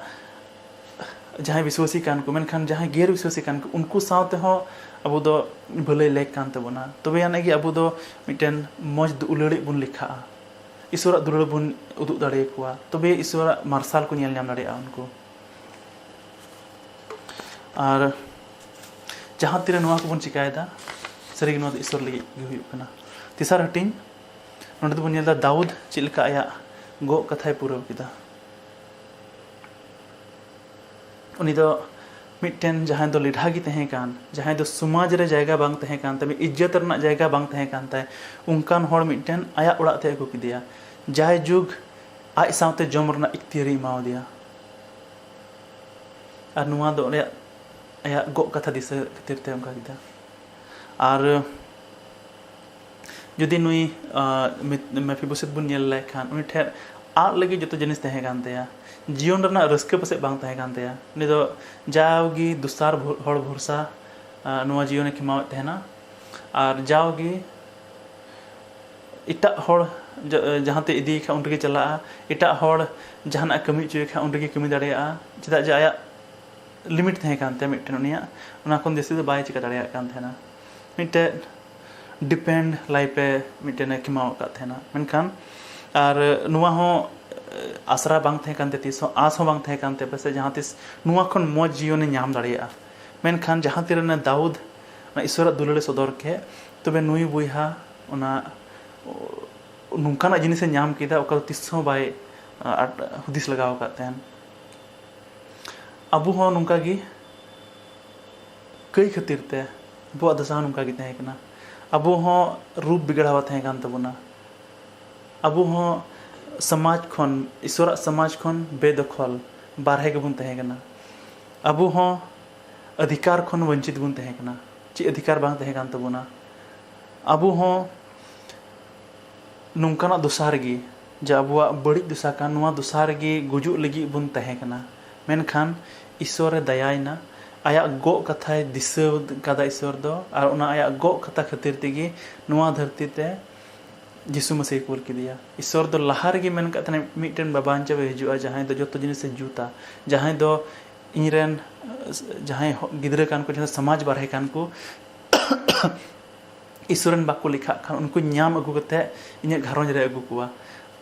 ᱡᱟᱦᱟᱸᱭ ᱵᱤᱥᱣᱟᱹᱥᱤ ᱠᱟᱱ ᱠᱚ, ᱢᱮᱱᱠᱷᱟᱱ ᱡᱟᱦᱟᱸᱭ ᱜᱮᱨ ᱵᱤᱥᱣᱟᱹᱥᱤ ᱠᱟᱱ ᱠᱚ, ᱩᱱᱠᱩ ᱥᱟᱶ ᱛᱮᱦᱚᱸ ᱟᱵᱚ ᱫᱚ ᱵᱷᱟᱹᱞᱟᱹᱭ ᱞᱮᱠ ᱠᱟᱱ ᱛᱟᱵᱚᱱᱟ᱾ ᱛᱚᱵᱮ ᱟᱹᱱᱤᱡ ᱜᱮ ᱟᱵᱚ ᱫᱚ ᱢᱤᱫᱴᱮᱱ ᱢᱚᱡᱽ ᱫᱩᱞᱟᱹᱲᱤᱡ ᱵᱚᱱ ᱞᱮᱠᱷᱟᱜᱼᱟ, ᱤᱥᱚᱨᱟᱜ ᱫᱩᱞᱟᱹᱲ ᱵᱚᱱ ᱩᱫᱩᱜ ᱫᱟᱲᱮᱭᱟᱠᱚᱣᱟ, ᱛᱚᱵᱮ ᱤᱥᱚᱨᱟᱜ ᱢᱟᱨᱥᱟᱞ ᱠᱚ ᱧᱮᱞ ᱧᱟᱢ ᱫᱟᱲᱮᱭᱟᱜᱼᱟ ᱩᱱᱠᱩ᱾ ᱟᱨ ᱡᱟᱦᱟᱸ ᱛᱤᱨᱮ ᱱᱚᱣᱟ ᱠᱚᱵᱚᱱ ᱪᱤᱠᱟᱭᱮᱫᱟ, ᱥᱟᱹᱨᱤᱜᱮ ᱱᱚᱣᱟ ᱫᱚ ᱤᱥᱚᱨ ᱞᱟᱹᱜᱤᱫ ᱜᱮ ᱦᱩᱭᱩᱜ ᱠᱟᱱᱟ᱾ ᱛᱮᱥᱟᱨ ᱦᱟᱹᱴᱤᱧ, ᱱᱚᱰᱮ ᱫᱚᱵᱚᱱ ᱧᱮᱞ ᱮᱫᱟ ᱫᱟᱣᱩᱫ ᱪᱮᱫ ᱞᱮᱠᱟ ᱟᱭᱟᱜ ᱜᱚᱜ ᱠᱟᱛᱷᱟᱭ ᱯᱩᱨᱟᱹᱣ ᱠᱮᱫᱟ᱾ ᱩᱱᱤ ᱫᱚ ᱢᱤᱫᱴᱮᱱ ᱡᱟᱦᱟᱸᱭ ᱫᱚ ᱞᱮᱰᱷᱟ ᱜᱮ ᱛᱟᱦᱮᱸ ᱠᱟᱱ, ᱡᱟᱦᱟᱸᱭ ᱫᱚ ᱥᱚᱢᱟᱡᱽ ᱨᱮ ᱡᱟᱭᱜᱟ ᱵᱟᱝ ᱛᱟᱦᱮᱸ ᱠᱟᱱ ᱛᱟᱭ, ᱤᱡᱽᱡᱚᱛ ᱨᱮᱱᱟᱜ ᱡᱟᱭᱜᱟ ᱵᱟᱝ ᱛᱟᱦᱮᱸ ᱠᱟᱱ ᱛᱟᱭ, ᱚᱱᱠᱟᱱ ᱦᱚᱲ ᱢᱤᱫᱴᱮᱱ ᱟᱭᱟᱜ ᱚᱲᱟᱜ ᱛᱮ ᱟᱹᱜᱩ ᱠᱮᱫᱮᱭᱟ᱾ ᱡᱟᱭᱡᱩᱜᱽ ᱟᱡ ᱥᱟᱶᱛᱮ ᱡᱚᱢ ᱨᱮᱱᱟᱜ ᱤᱠᱛᱤᱭᱟᱹᱨᱤ ᱮᱢᱟᱣᱟᱫᱮᱭᱟ᱾ ᱟᱨ ᱱᱚᱣᱟ ᱫᱚ ᱚᱸᱰᱮ ᱟᱭᱟᱜ ᱜᱚᱜ ᱠᱟᱛᱷᱟ ᱫᱤᱥᱟᱹ ᱠᱷᱟᱹᱛᱤᱨ ᱛᱮ ᱚᱱᱠᱟ ᱠᱮᱫᱟ᱾ ᱟᱨ ᱡᱩᱫᱤ ᱱᱩᱭ, ᱟᱸ, ᱢᱤ-, ᱢᱮᱯᱷᱤᱵᱳᱥᱮᱛ ᱵᱚᱱ ᱧᱮᱞ ᱞᱮᱠᱷᱟᱱ, ᱩᱱᱤ ᱴᱷᱮᱱ ᱟᱫ ᱞᱟᱹᱜᱤᱫ ᱡᱚᱛᱚ ᱡᱤᱱᱤᱥ ᱛᱟᱦᱮᱸ ᱠᱟᱱ ᱛᱟᱭᱟ᱾ ᱡᱤᱭᱚᱱ ᱨᱮᱱᱟᱜ ᱨᱟᱹᱥᱠᱟᱹ ᱯᱟᱥᱮᱡ ᱵᱟᱝ ᱛᱟᱦᱮᱸ ᱠᱟᱱ ᱛᱟᱭᱟ᱾ ᱩᱱᱤ ᱫᱚ ᱡᱟᱣᱜᱮ ᱫᱚᱥᱟᱨ ᱵᱷᱚ-, ᱦᱚᱲ ᱵᱷᱚᱨᱥᱟ, ᱟᱸ, ᱱᱚᱣᱟ ᱡᱤᱭᱚᱱᱮ ᱠᱷᱮᱢᱟᱣᱮᱫ ᱛᱟᱦᱮᱱᱟ᱾ ᱟᱨ ᱡᱟᱣᱜᱮ ᱮᱴᱟᱜ ᱦᱚᱲ ᱡᱟ-, ᱡᱟᱦᱟᱸ ᱛᱮ ᱤᱫᱤᱭᱮ ᱠᱷᱟᱱ ᱩᱱ ᱨᱮᱜᱮ ᱪᱟᱞᱟᱜᱼᱟ, ᱮᱴᱟᱜ ᱦᱚᱲ ᱡᱟᱦᱟᱱᱟᱜ ᱮ ᱠᱟᱹᱢᱤ ᱦᱚᱪᱚᱭᱮ ᱠᱷᱟᱱ ᱩᱱ ᱨᱮᱜᱮ ᱠᱟᱹᱢᱤ ᱫᱟᱲᱮᱭᱟᱜᱼᱟ, ᱪᱮᱫᱟᱜ ᱡᱮ ᱟᱭᱟᱜ limit ᱛᱟᱦᱮᱸ ᱠᱟᱱ ᱛᱟᱭᱟ ᱢᱤᱫᱴᱮᱱ, ᱩᱱᱤᱭᱟᱜ ᱚᱱᱟ ᱠᱷᱚᱱ ᱡᱟᱹᱥᱛᱤ ᱫᱚ ᱵᱟᱭ ᱪᱤᱠᱟᱹ ᱫᱟᱲᱮᱭᱟᱜ ᱠᱟᱱ ᱛᱟᱦᱮᱱᱟ᱾ ᱢᱤᱫᱴᱮᱱ depend life ᱮ ᱢᱤᱫᱴᱮᱱ ᱮ ᱠᱷᱮᱢᱟᱣ ᱟᱠᱟᱫ ᱛᱟᱦᱮᱱᱟ, ᱢᱮᱱᱠᱷᱟᱱ ᱟᱨ ᱱᱚᱣᱟ ᱦᱚᱸ ᱟᱥᱨᱟ ᱵᱟᱝ ᱛᱟᱦᱮᱸ ᱠᱟᱱ ᱛᱟᱭᱟ, ᱛᱤᱥ ᱦᱚᱸ ᱟᱸᱥ ᱦᱚᱸ ᱵᱟᱝ ᱛᱟᱦᱮᱸ ᱠᱟᱱ ᱛᱟᱭᱟ ᱯᱟᱥᱮᱡ ᱡᱟᱦᱟᱸ ᱛᱤᱥ ᱱᱚᱣᱟ ᱠᱷᱚᱱ ᱢᱚᱡᱽ ᱡᱤᱭᱚᱱᱮ ᱧᱟᱢ ᱫᱟᱲᱮᱭᱟᱜᱼᱟ᱾ ᱢᱮᱱᱠᱷᱟᱱ ᱡᱟᱦᱟᱸ ᱛᱤᱨᱮ ᱚᱱᱟ ᱫᱟᱣᱩᱫ ᱚᱱᱟ ᱤᱥᱚᱨᱟᱜ ᱫᱩᱞᱟᱹᱲ ᱮ ᱥᱚᱫᱚᱨ ᱠᱮᱫ, ᱛᱚᱵᱮ ᱱᱩᱭ ᱵᱚᱭᱦᱟ ᱚᱱᱟ ᱱᱚᱝᱠᱟᱱᱟᱜ ᱡᱤᱱᱤᱥᱮ ᱧᱟᱢ ᱠᱮᱫᱟ, ᱚᱠᱟ ᱫᱚ ᱛᱤᱥ ᱦᱚᱸ ᱵᱟᱭ, ᱟᱨ ᱦᱩᱫᱤᱥ ᱞᱟᱜᱟᱣ ᱟᱠᱟᱫ ᱛᱟᱦᱮᱱ᱾ ᱟᱵᱚ ᱦᱚᱸ ᱱᱚᱝᱠᱟ ᱜᱮ ᱠᱟᱹᱭ ᱠᱷᱟᱹᱛᱤᱨ ᱛᱮ ᱟᱵᱚᱣᱟᱜ ᱫᱚᱥᱟ ᱦᱚᱸ ᱱᱚᱝᱠᱟ ᱜᱮ ᱛᱟᱦᱮᱸ ᱠᱟᱱᱟ᱾ ᱟᱵᱚ ᱦᱚᱸ ᱨᱩᱯ ᱵᱤᱜᱽᱲᱟᱣᱟ ᱛᱟᱦᱮᱸ ᱠᱟᱱ ᱛᱟᱵᱚᱱᱟ᱾ ᱟᱵᱚ ᱦᱚᱸ ᱥᱚᱢᱟᱡᱽ ᱠᱷᱚᱱ, ᱤᱥᱚᱨᱟᱜ ᱥᱚᱢᱟᱡᱽ ᱠᱷᱚᱱ ᱵᱮᱫᱚᱠᱷᱚᱞ, ᱵᱟᱨᱦᱮ ᱜᱮᱵᱚᱱ ᱛᱟᱦᱮᱸ ᱠᱟᱱᱟ᱾ ᱟᱵᱚ ᱦᱚᱸ ᱚᱫᱷᱤᱠᱟᱨ ᱠᱷᱚᱱ ᱵᱚᱧᱪᱤᱛ ᱵᱚᱱ ᱛᱟᱦᱮᱸ ᱠᱟᱱᱟ᱾ ᱪᱮᱫ ᱚᱫᱷᱤᱠᱟᱨ ᱵᱟᱝ ᱛᱟᱦᱮᱸ ᱠᱟᱱ ᱛᱟᱵᱚᱱᱟ᱾ ᱟᱵᱚ ᱦᱚᱸ ᱱᱚᱝᱠᱟᱱᱟᱜ ᱫᱚᱥᱟ ᱨᱮᱜᱮ, ᱡᱮ ᱟᱵᱚᱣᱟᱜ ᱵᱟᱹᱲᱤᱡ ᱫᱚᱥᱟ ᱠᱟᱱ, ᱱᱚᱣᱟ ᱫᱚᱥᱟ ᱨᱮᱜᱮ ᱜᱩᱡᱩᱜ ᱞᱟᱹᱜᱤᱫ ᱵᱚᱱ ᱛᱟᱦᱮᱸ ᱠᱟᱱᱟ᱾ ᱢᱮᱱᱠᱷᱟᱱ ᱤᱥᱚᱨᱮ ᱫᱟᱭᱟᱭᱮᱱᱟ, ᱟᱭᱟᱜ ᱜᱚᱜ ᱠᱟᱛᱷᱟᱭ ᱫᱤᱥᱟᱹ ᱠᱟᱫᱟ ᱤᱥᱚᱨ ᱫᱚ, ᱟᱨ ᱚᱱᱟ ᱟᱭᱟᱜ ᱜᱚᱜ ᱠᱟᱛᱷᱟ ᱠᱷᱟᱹᱛᱤᱨ ᱛᱮᱜᱮ ᱱᱚᱣᱟ ᱫᱷᱟᱹᱨᱛᱤ ᱛᱮ ᱡᱤᱥᱩ ᱢᱟᱹᱥᱤᱭ ᱠᱩᱞ ᱠᱮᱫᱮᱭᱟ᱾ ᱤᱥᱚᱨ ᱫᱚ ᱞᱟᱦᱟ ᱨᱮᱜᱮ ᱢᱮᱱ ᱠᱟᱫ ᱛᱟᱦᱮᱱᱟ, ᱢᱤᱫᱴᱮᱱ ᱵᱟᱧᱪᱟᱣᱤᱡ ᱦᱤᱡᱩᱜᱼᱟ, ᱡᱟᱦᱟᱸᱭ ᱫᱚ ᱡᱚᱛᱚ ᱡᱤᱱᱤᱥᱮ ᱡᱩᱛᱟ, ᱡᱟᱦᱟᱸᱭ ᱫᱚ ᱤᱧᱨᱮᱱ, ᱡᱟᱦᱟᱸᱭ ᱦᱚ-, ᱜᱤᱫᱽᱨᱟᱹ ᱠᱟᱱ ᱠᱚ, ᱡᱟᱦᱟᱸᱭ ᱥᱚᱢᱟᱡᱽ ᱵᱟᱨᱦᱮ ᱠᱟᱱ ᱠᱚ, ᱤᱥᱚᱨ ᱨᱮᱱ ᱵᱟᱠᱚ ᱞᱮᱠᱷᱟᱜ ᱠᱷᱟᱱ, ᱩᱱᱠᱩ ᱧᱟᱢ ᱟᱹᱜᱩ ᱠᱟᱛᱮ ᱤᱧᱟᱹᱜ ᱜᱷᱟᱨᱚᱸᱡᱽ ᱨᱮ ᱟᱹᱜᱩ ᱠᱚᱣᱟ᱾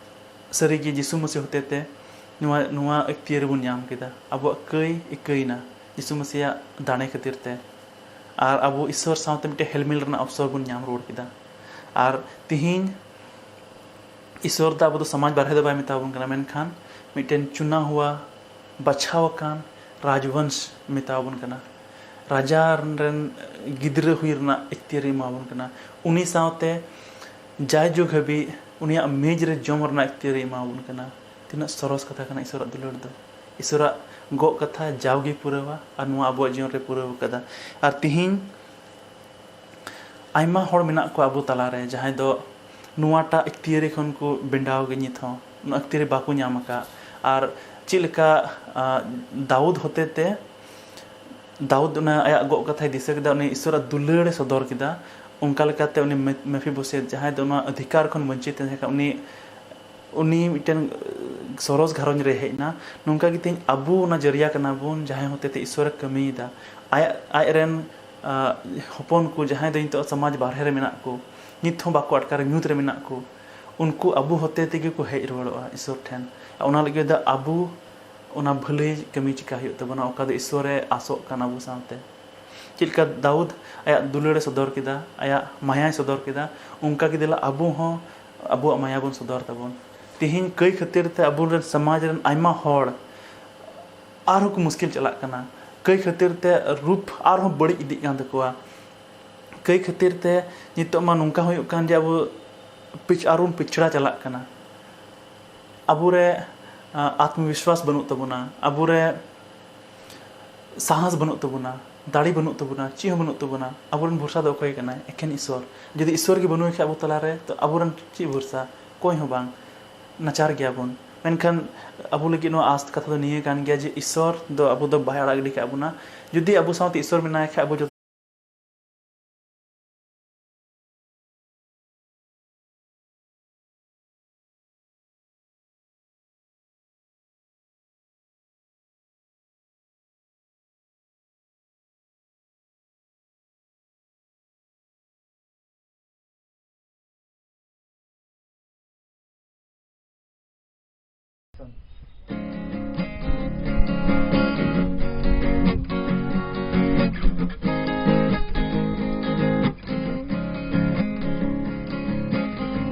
ᱥᱟᱹᱨᱤᱜᱮ ᱡᱤᱥᱩ ᱢᱟᱹᱥᱤ ᱦᱚᱛᱮ ᱛᱮ ᱱᱚᱣᱟ, ᱱᱚᱣᱟ ᱮᱠᱛᱤᱭᱟᱹᱨ ᱵᱚᱱ ᱧᱟᱢ ᱠᱮᱫᱟ᱾ ᱟᱵᱚᱣᱟᱜ ᱠᱟᱹᱭ ᱤᱠᱟᱹᱭᱮᱱᱟ ᱡᱤᱥᱩ ᱢᱟᱹᱥᱤᱭᱟᱜ ᱫᱟᱲᱮ ᱠᱷᱟᱹᱛᱤᱨ ᱛᱮ᱾ ᱟᱨ ᱟᱵᱚ ᱤᱥᱚᱨ ᱥᱟᱶᱛᱮ ᱢᱤᱫᱴᱮᱱ ᱦᱮᱞᱢᱮᱞ ᱨᱮᱱᱟᱜ ᱚᱯᱥᱚᱨ ᱵᱚᱱ ᱧᱟᱢ ᱨᱩᱣᱟᱹᱲ ᱠᱮᱫᱟ᱾ ᱟᱨ ᱛᱤᱦᱤᱧ ᱤᱥᱚᱨ ᱫᱚ ᱟᱵᱚ ᱫᱚ ᱥᱚᱢᱟᱡᱽ ᱵᱟᱨᱦᱮ ᱫᱚ ᱵᱟᱭ ᱢᱮᱛᱟ ᱵᱚᱱ ᱠᱟᱱᱟ, ᱢᱮᱱᱠᱷᱟᱱ ᱢᱤᱫᱴᱮᱱ ᱪᱩᱱᱟ ᱦᱩᱣᱟ, ᱵᱟᱪᱷᱟᱣ ᱟᱠᱟᱱ ᱨᱟᱡᱽᱵᱚᱝᱥ ᱢᱮᱛᱟ ᱵᱚᱱ ᱠᱟᱱᱟ᱾ ᱨᱟᱡᱟ ᱨᱮᱱ ᱜᱤᱫᱽᱨᱟᱹ ᱦᱩᱭ ᱨᱮᱱᱟᱜ ᱮᱠᱛᱤᱭᱟᱹᱨᱮ ᱮᱢᱟ ᱵᱚᱱ ᱠᱟᱱᱟ᱾ ᱩᱱᱤ ᱥᱟᱶᱛᱮ ᱡᱟᱭᱡᱩᱜᱽ ᱦᱟᱹᱵᱤᱡ ᱩᱱᱤᱭᱟᱜ ᱢᱮᱡᱽ ᱨᱮ ᱡᱚᱢ ᱨᱮᱱᱟᱜ ᱮᱠᱛᱤᱭᱟᱹᱨᱮ ᱮᱢᱟ ᱵᱚᱱ ᱠᱟᱱᱟ᱾ ᱛᱤᱱᱟᱹᱜ ᱥᱚᱨᱚᱥ ᱠᱟᱛᱷᱟ ᱠᱟᱱᱟ ᱤᱥᱚᱨᱟᱜ ᱫᱩᱞᱟᱹᱲ ᱫᱚ᱾ ᱤᱥᱚᱨᱟᱜ ᱜᱚᱜ ᱠᱟᱛᱷᱟ ᱡᱟᱣᱜᱮ ᱯᱩᱨᱟᱹᱣᱟ ᱟᱨ ᱱᱚᱣᱟ ᱟᱵᱚᱣᱟᱜ ᱡᱤᱭᱚᱱ ᱨᱮ ᱯᱩᱨᱟᱹᱣ ᱠᱟᱫᱟ᱾ ᱟᱨ ᱛᱤᱦᱤᱧ ᱟᱭᱢᱟ ᱦᱚᱲ ᱢᱮᱱᱟᱜ ᱠᱚᱣᱟ ᱟᱵᱚ ᱛᱟᱞᱟᱨᱮ, ᱡᱟᱦᱟᱸᱭ ᱫᱚ ᱱᱚᱣᱟᱴᱟᱜ ᱮᱠᱛᱤᱭᱟᱹᱨᱤ ᱠᱷᱚᱱ ᱠᱚ ᱵᱮᱸᱰᱟᱣ ᱜᱮ ᱱᱤᱛ ᱦᱚᱸ ᱱᱚᱣᱟ ᱮᱠᱛᱤᱭᱟᱹᱨᱤ ᱵᱟᱠᱚ ᱧᱟᱢ ᱟᱠᱟᱫ᱾ ᱟᱨ ᱪᱮᱫ ᱞᱮᱠᱟ, ᱟ, ᱫᱟᱣᱩᱫ ᱦᱚᱛᱮ ᱛᱮ, ᱫᱟᱣᱩᱫ ᱚᱱᱟ ᱟᱭᱟᱜ ᱜᱚᱜ ᱠᱟᱛᱷᱟᱭ ᱫᱤᱥᱟᱹ ᱠᱮᱫᱟ, ᱩᱱᱤ ᱤᱥᱚᱨᱟᱜ ᱫᱩᱞᱟᱹᱲ ᱮ ᱥᱚᱫᱚᱨ ᱠᱮᱫᱟ, ᱚᱱᱠᱟ ᱞᱮᱠᱟᱛᱮ ᱩᱱᱤ ᱢᱮ-, ᱢᱮᱯᱷᱤᱵᱳᱥᱮᱛ, ᱡᱟᱦᱟᱸᱭ ᱫᱚ ᱱᱚᱣᱟ ᱚᱫᱷᱤᱠᱟᱨ ᱠᱷᱚᱱ ᱵᱚᱧᱪᱤᱛ ᱛᱟᱦᱮᱸ ᱠᱟᱱᱟ, ᱩᱱᱤ, ᱩᱱᱤ ᱢᱤᱫᱴᱮᱱ ᱥᱚᱨᱚᱥ ᱜᱷᱟᱨᱚᱸᱡᱽ ᱨᱮ ᱦᱮᱡ ᱮᱱᱟ᱾ ᱱᱚᱝᱠᱟ ᱜᱮ ᱛᱮᱦᱮᱧ ᱟᱵᱚ ᱚᱱᱟ ᱡᱟᱹᱨᱤᱭᱟ ᱠᱟᱱᱟ ᱵᱚᱱ, ᱡᱟᱦᱟᱸᱭ ᱦᱚᱛᱮ ᱛᱮ ᱤᱥᱚᱨᱮ ᱠᱟᱹᱢᱤᱭᱮᱫᱟ᱾ ᱟᱭᱟᱜ, ᱟᱡ ᱨᱮᱱ, ᱟ, ᱦᱚᱯᱚᱱ ᱠᱚ, ᱡᱟᱦᱟᱸᱭ ᱫᱚ ᱱᱤᱛᱚᱜ ᱥᱚᱢᱟᱡᱽ ᱵᱟᱨᱦᱮ ᱨᱮ ᱢᱮᱱᱟᱜ ᱠᱚ, ᱱᱤᱛ ᱦᱚᱸ ᱵᱟᱠᱚ ᱟᱴᱠᱟᱨᱟ, ᱧᱩᱛ ᱨᱮ ᱢᱮᱱᱟᱜ ᱠᱚ, ᱩᱱᱠᱩ ᱟᱵᱚ ᱦᱚᱛᱮ ᱛᱮᱜᱮ ᱠᱚ ᱦᱮᱡ ᱨᱩᱣᱟᱹᱲᱚᱜᱼᱟ ᱤᱥᱚᱨ ᱴᱷᱮᱱ᱾ ᱚᱱᱟ ᱞᱟᱹᱜᱤᱫ ᱫᱚ ᱟᱵᱚ ᱚᱱᱟ ᱵᱷᱟᱹᱞᱟᱹᱭ ᱠᱟᱹᱢᱤ ᱪᱮᱠᱟ ᱦᱩᱭᱩᱜ ᱛᱟᱵᱚᱱᱟ, ᱚᱠᱟ ᱫᱚ ᱤᱥᱚᱨᱮ ᱟᱥᱚᱜ ᱠᱟᱱ ᱟᱵᱚ ᱥᱟᱶᱛᱮ᱾ ᱪᱮᱫ ᱞᱮᱠᱟ ᱫᱟᱣᱩᱫ ᱟᱭᱟᱜ ᱫᱩᱞᱟᱹᱲ ᱮ ᱥᱚᱫᱚᱨ ᱠᱮᱫᱟ, ᱟᱭᱟᱜ ᱢᱟᱭᱟᱭ ᱥᱚᱫᱚᱨ ᱠᱮᱫᱟ, ᱚᱱᱠᱟ ᱜᱮ ᱫᱮᱞᱟ ᱟᱵᱚ ᱦᱚᱸ ᱟᱵᱚᱣᱟᱜ ᱢᱟᱭᱟ ᱵᱚᱱ ᱥᱚᱫᱚᱨ ᱛᱟᱵᱚᱱ᱾ ᱛᱮᱦᱮᱧ ᱠᱟᱹᱭ ᱠᱷᱟᱹᱛᱤᱨ ᱛᱮ ᱟᱵᱚ ᱨᱮᱱ ᱥᱚᱢᱟᱡᱽ ᱨᱮᱱ ᱟᱭᱢᱟ ᱦᱚᱲ ᱟᱨᱦᱚᱸ ᱠᱚ ᱢᱩᱥᱠᱤᱞ ᱪᱟᱞᱟᱜ ᱠᱟᱱᱟ᱾ ᱠᱟᱹᱭ ᱠᱷᱟᱹᱛᱤᱨ ᱛᱮ ᱨᱩᱯ ᱟᱨᱦᱚᱸ ᱵᱟᱹᱲᱤᱡ ᱤᱫᱤᱜ ᱠᱟᱱ ᱛᱟᱠᱚᱣᱟ᱾ ᱠᱟᱹᱭ ᱠᱷᱟᱹᱛᱤᱨ ᱛᱮ ᱱᱤᱛᱚᱜ ᱢᱟ ᱱᱚᱝᱠᱟ ᱦᱩᱭᱩᱜ ᱠᱟᱱ ᱡᱮ ᱟᱵᱚ ᱯᱤᱪ-, ᱟᱨᱵᱚᱱ ᱯᱤᱪᱷᱲᱟ ᱪᱟᱞᱟᱜ ᱠᱟᱱᱟ᱾ ᱟᱵᱚᱨᱮ, ᱟ, ᱟᱛᱢᱚᱵᱤᱥᱣᱟᱥ ᱵᱟᱹᱱᱩᱜ ᱛᱟᱵᱚᱱᱟ, ᱟᱵᱚᱨᱮ ᱥᱟᱦᱟᱥ ᱵᱟᱹᱱᱩᱜ ᱛᱟᱵᱚᱱᱟ, ᱫᱟᱲᱮ ᱵᱟᱹᱱᱩᱜ ᱛᱟᱵᱚᱱᱟ, ᱪᱮᱫ ᱦᱚᱸ ᱵᱟᱹᱱᱩᱜ ᱛᱟᱵᱚᱱᱟ᱾ ᱟᱵᱚᱨᱮᱱ ᱵᱷᱚᱨᱥᱟ ᱫᱚ ᱚᱠᱚᱭ ᱠᱟᱱᱟᱭ? ᱮᱠᱷᱮᱱ ᱤᱥᱥᱚᱨ᱾ ᱡᱩᱫᱤ ᱤᱥᱥᱚᱨ ᱜᱮ ᱵᱟᱹᱱᱩᱭ ᱠᱷᱟᱡ ᱟᱵᱚ ᱛᱟᱞᱟᱨᱮ, ᱛᱚ ᱟᱵᱚᱨᱮᱱ ᱪᱮᱫ ᱵᱷᱚᱨᱥᱟ? ᱚᱠᱚᱭ ᱦᱚᱸ ᱵᱟᱝ᱾ ᱱᱟᱪᱟᱨ ᱜᱮᱭᱟᱵᱚᱱ᱾ ᱢᱮᱱᱠᱷᱟᱱ ᱟᱵᱚ ᱞᱟᱹᱜᱤᱫ ᱱᱚᱣᱟ ᱟᱸᱥ ᱠᱟᱛᱷᱟ ᱫᱚ ᱱᱤᱭᱟᱹ ᱠᱟᱱ ᱜᱮᱭᱟ ᱡᱮ ᱤᱥᱥᱚᱨ ᱫᱚ ᱟᱵᱚ ᱫᱚ ᱵᱟᱭ ᱟᱲᱟᱜ ᱜᱤᱰᱤ ᱠᱟᱜ ᱵᱚᱱᱟ᱾ ᱡᱩᱫᱤ ᱟᱵᱚ ᱥᱟᱶᱛᱮ ᱤᱥᱥᱚᱨ ᱢᱮᱱᱟᱭ ᱠᱷᱟᱡ ᱟᱵᱚ ᱡᱚᱛᱚ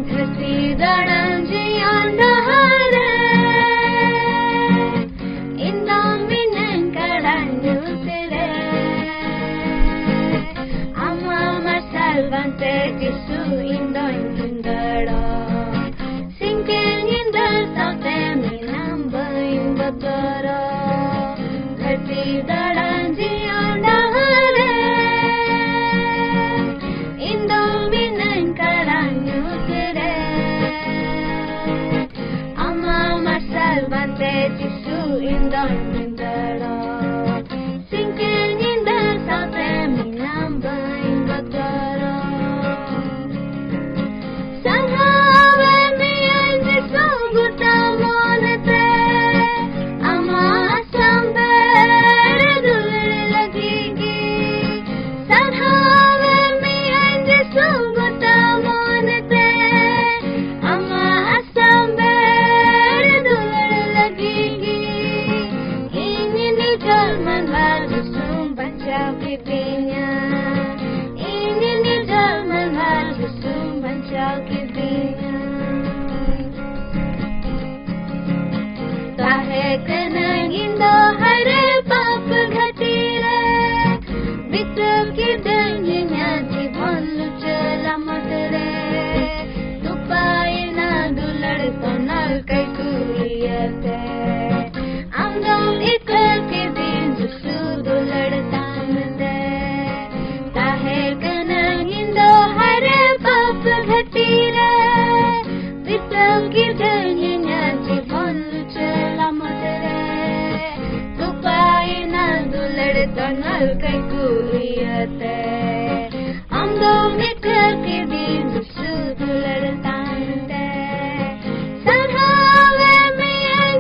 ᱫᱷᱟᱹᱨᱛᱤ ᱫᱟᱬᱟᱱ ᱡᱤᱭᱚᱱ ᱰᱟᱦᱟᱨ ᱨᱮ ᱤᱧ ᱫᱚ ᱢᱤᱱᱟᱹᱧ ᱠᱟᱲᱟ ᱧᱩᱛ ᱨᱮ᱾ ᱟᱢᱟᱜ ᱢᱟᱨᱥᱟᱞ ᱵᱟᱝᱛᱮ ᱡᱤᱥᱩ ᱤᱧ ᱫᱚᱧ ᱵᱷᱤᱸᱫᱟᱹᱲᱚᱜ᱾ ᱥᱤᱧ ᱠᱮ ᱧᱤᱫᱟᱹ ᱥᱟᱶᱛᱮ ᱢᱮᱱᱟᱢ ᱵᱟᱹᱧ ᱵᱚᱛᱚᱨᱚᱜ᱾ ᱫᱷᱟᱹᱨᱛᱤ ᱫᱟᱬᱟᱱ ᱡᱤᱭᱚᱱ ᱰᱟᱦᱟᱨ ᱨᱮ ᱤᱧ ᱫᱚ ᱢᱤᱱᱟᱹᱧ ᱠᱟᱲᱟ ᱧᱩᱛ ᱨᱮ᱾ ᱟᱢᱟᱜ ᱢᱟᱨᱥᱟᱞ ᱵᱟᱝᱛᱮ ᱡᱤᱥᱩ ᱤᱧ ᱫᱚᱧ ᱵᱷᱤᱸᱫᱟᱹᱲᱚᱜ᱾ ᱥᱤᱧ ᱠᱮ ᱧᱤᱫᱟᱹ ᱥᱟᱶᱛᱮ ᱢᱮᱱᱟᱢ ᱵᱟᱹᱧ ᱵᱚᱛᱚᱨᱚᱜ᱾ ᱥᱟᱨᱦᱟᱣᱮ ᱢᱤᱭᱟᱹᱧ ᱡᱤᱥᱩ ᱜᱚᱴᱟ ᱢᱚᱱᱮᱛᱮ, ᱟᱢᱟᱜ ᱥᱟᱢᱵᱮᱲ ᱫᱩᱞᱟᱹᱲ ᱞᱟᱹᱜᱤᱫ ᱜᱮ᱾ ᱥᱟᱨᱦᱟᱣᱮ ᱢᱤᱭᱟᱹᱧ ᱡᱤᱥᱩ ᱜᱚᱴᱟ ᱢᱚᱱᱮᱛᱮ, ᱟᱢᱟᱜ ᱥᱟᱢᱵᱮᱲ ᱫᱩᱞᱟᱹᱲ ᱞᱟᱹᱜᱤᱫ ᱜᱮ᱾ ᱤᱧ ᱱᱤᱡᱚᱨ ᱢᱟᱱᱣᱟ ᱫᱩᱥᱩᱢ ᱵᱟᱧᱪᱟᱣ ᱠᱤᱫᱤᱧᱟ᱾ ᱤᱧ ᱱᱤᱡᱚᱨ ᱢᱟᱱᱣᱟ ᱫᱩᱥᱩᱢ ᱵᱟᱧᱪᱟᱣ ᱠᱤᱫᱤᱧᱟ᱾ ᱚᱱᱟ ᱞᱮᱠᱟ ᱠᱚ ᱤᱭᱟᱹᱛᱮ ᱟᱢ ᱫᱚ ᱢᱤᱫ ᱠᱟᱹᱴᱤᱡ ᱫᱤᱱ ᱡᱤᱥᱩ ᱫᱩᱞᱟᱹᱲ ᱛᱟᱦᱮᱱ ᱛᱮ ᱥᱟᱨᱦᱟᱣ ᱮᱢ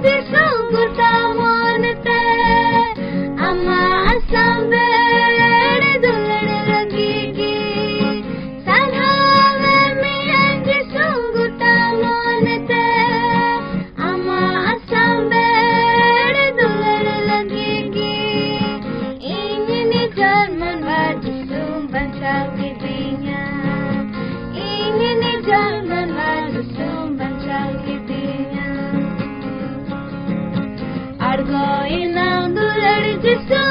ᱡᱤᱥᱩ ᱜᱚᱴᱟ ᱢᱚᱱ ᱛᱮ ᱟᱢᱟᱜ ᱟᱥᱟᱢ ᱵᱮᱲ ᱫᱩᱞᱟᱹᱲ ᱞᱟᱹᱜᱤᱫ ᱜᱮ ᱥᱟᱨᱦᱟᱣ ᱮᱢ ᱡᱤᱥᱩ ᱜᱚᱴᱟ ᱢᱚᱱ ᱛᱮ ᱟᱢᱟᱜ ᱟᱥᱟᱢ ᱵᱮᱲ ᱫᱩᱞᱟᱹᱲ ᱞᱟᱹᱜᱤᱫ ᱜᱮ ᱤᱧ ᱱᱤᱡᱚᱨ ᱢᱟᱱᱣᱟ ᱡᱤᱥᱩᱢ ᱵᱟᱧᱪᱟᱣ ᱠᱤᱫᱤᱧᱟ᱾ ᱤᱧ ᱱᱤᱡᱚᱨ ᱢᱟᱱᱣᱟ ᱡᱤᱥᱩᱢ ᱵᱟᱧᱪᱟᱣ ᱠᱤᱫᱤᱧᱟ᱾ ᱟᱬᱜᱚᱭᱮᱱᱟᱢ ᱫᱩᱞᱟᱹᱲ ᱡᱤᱥᱩ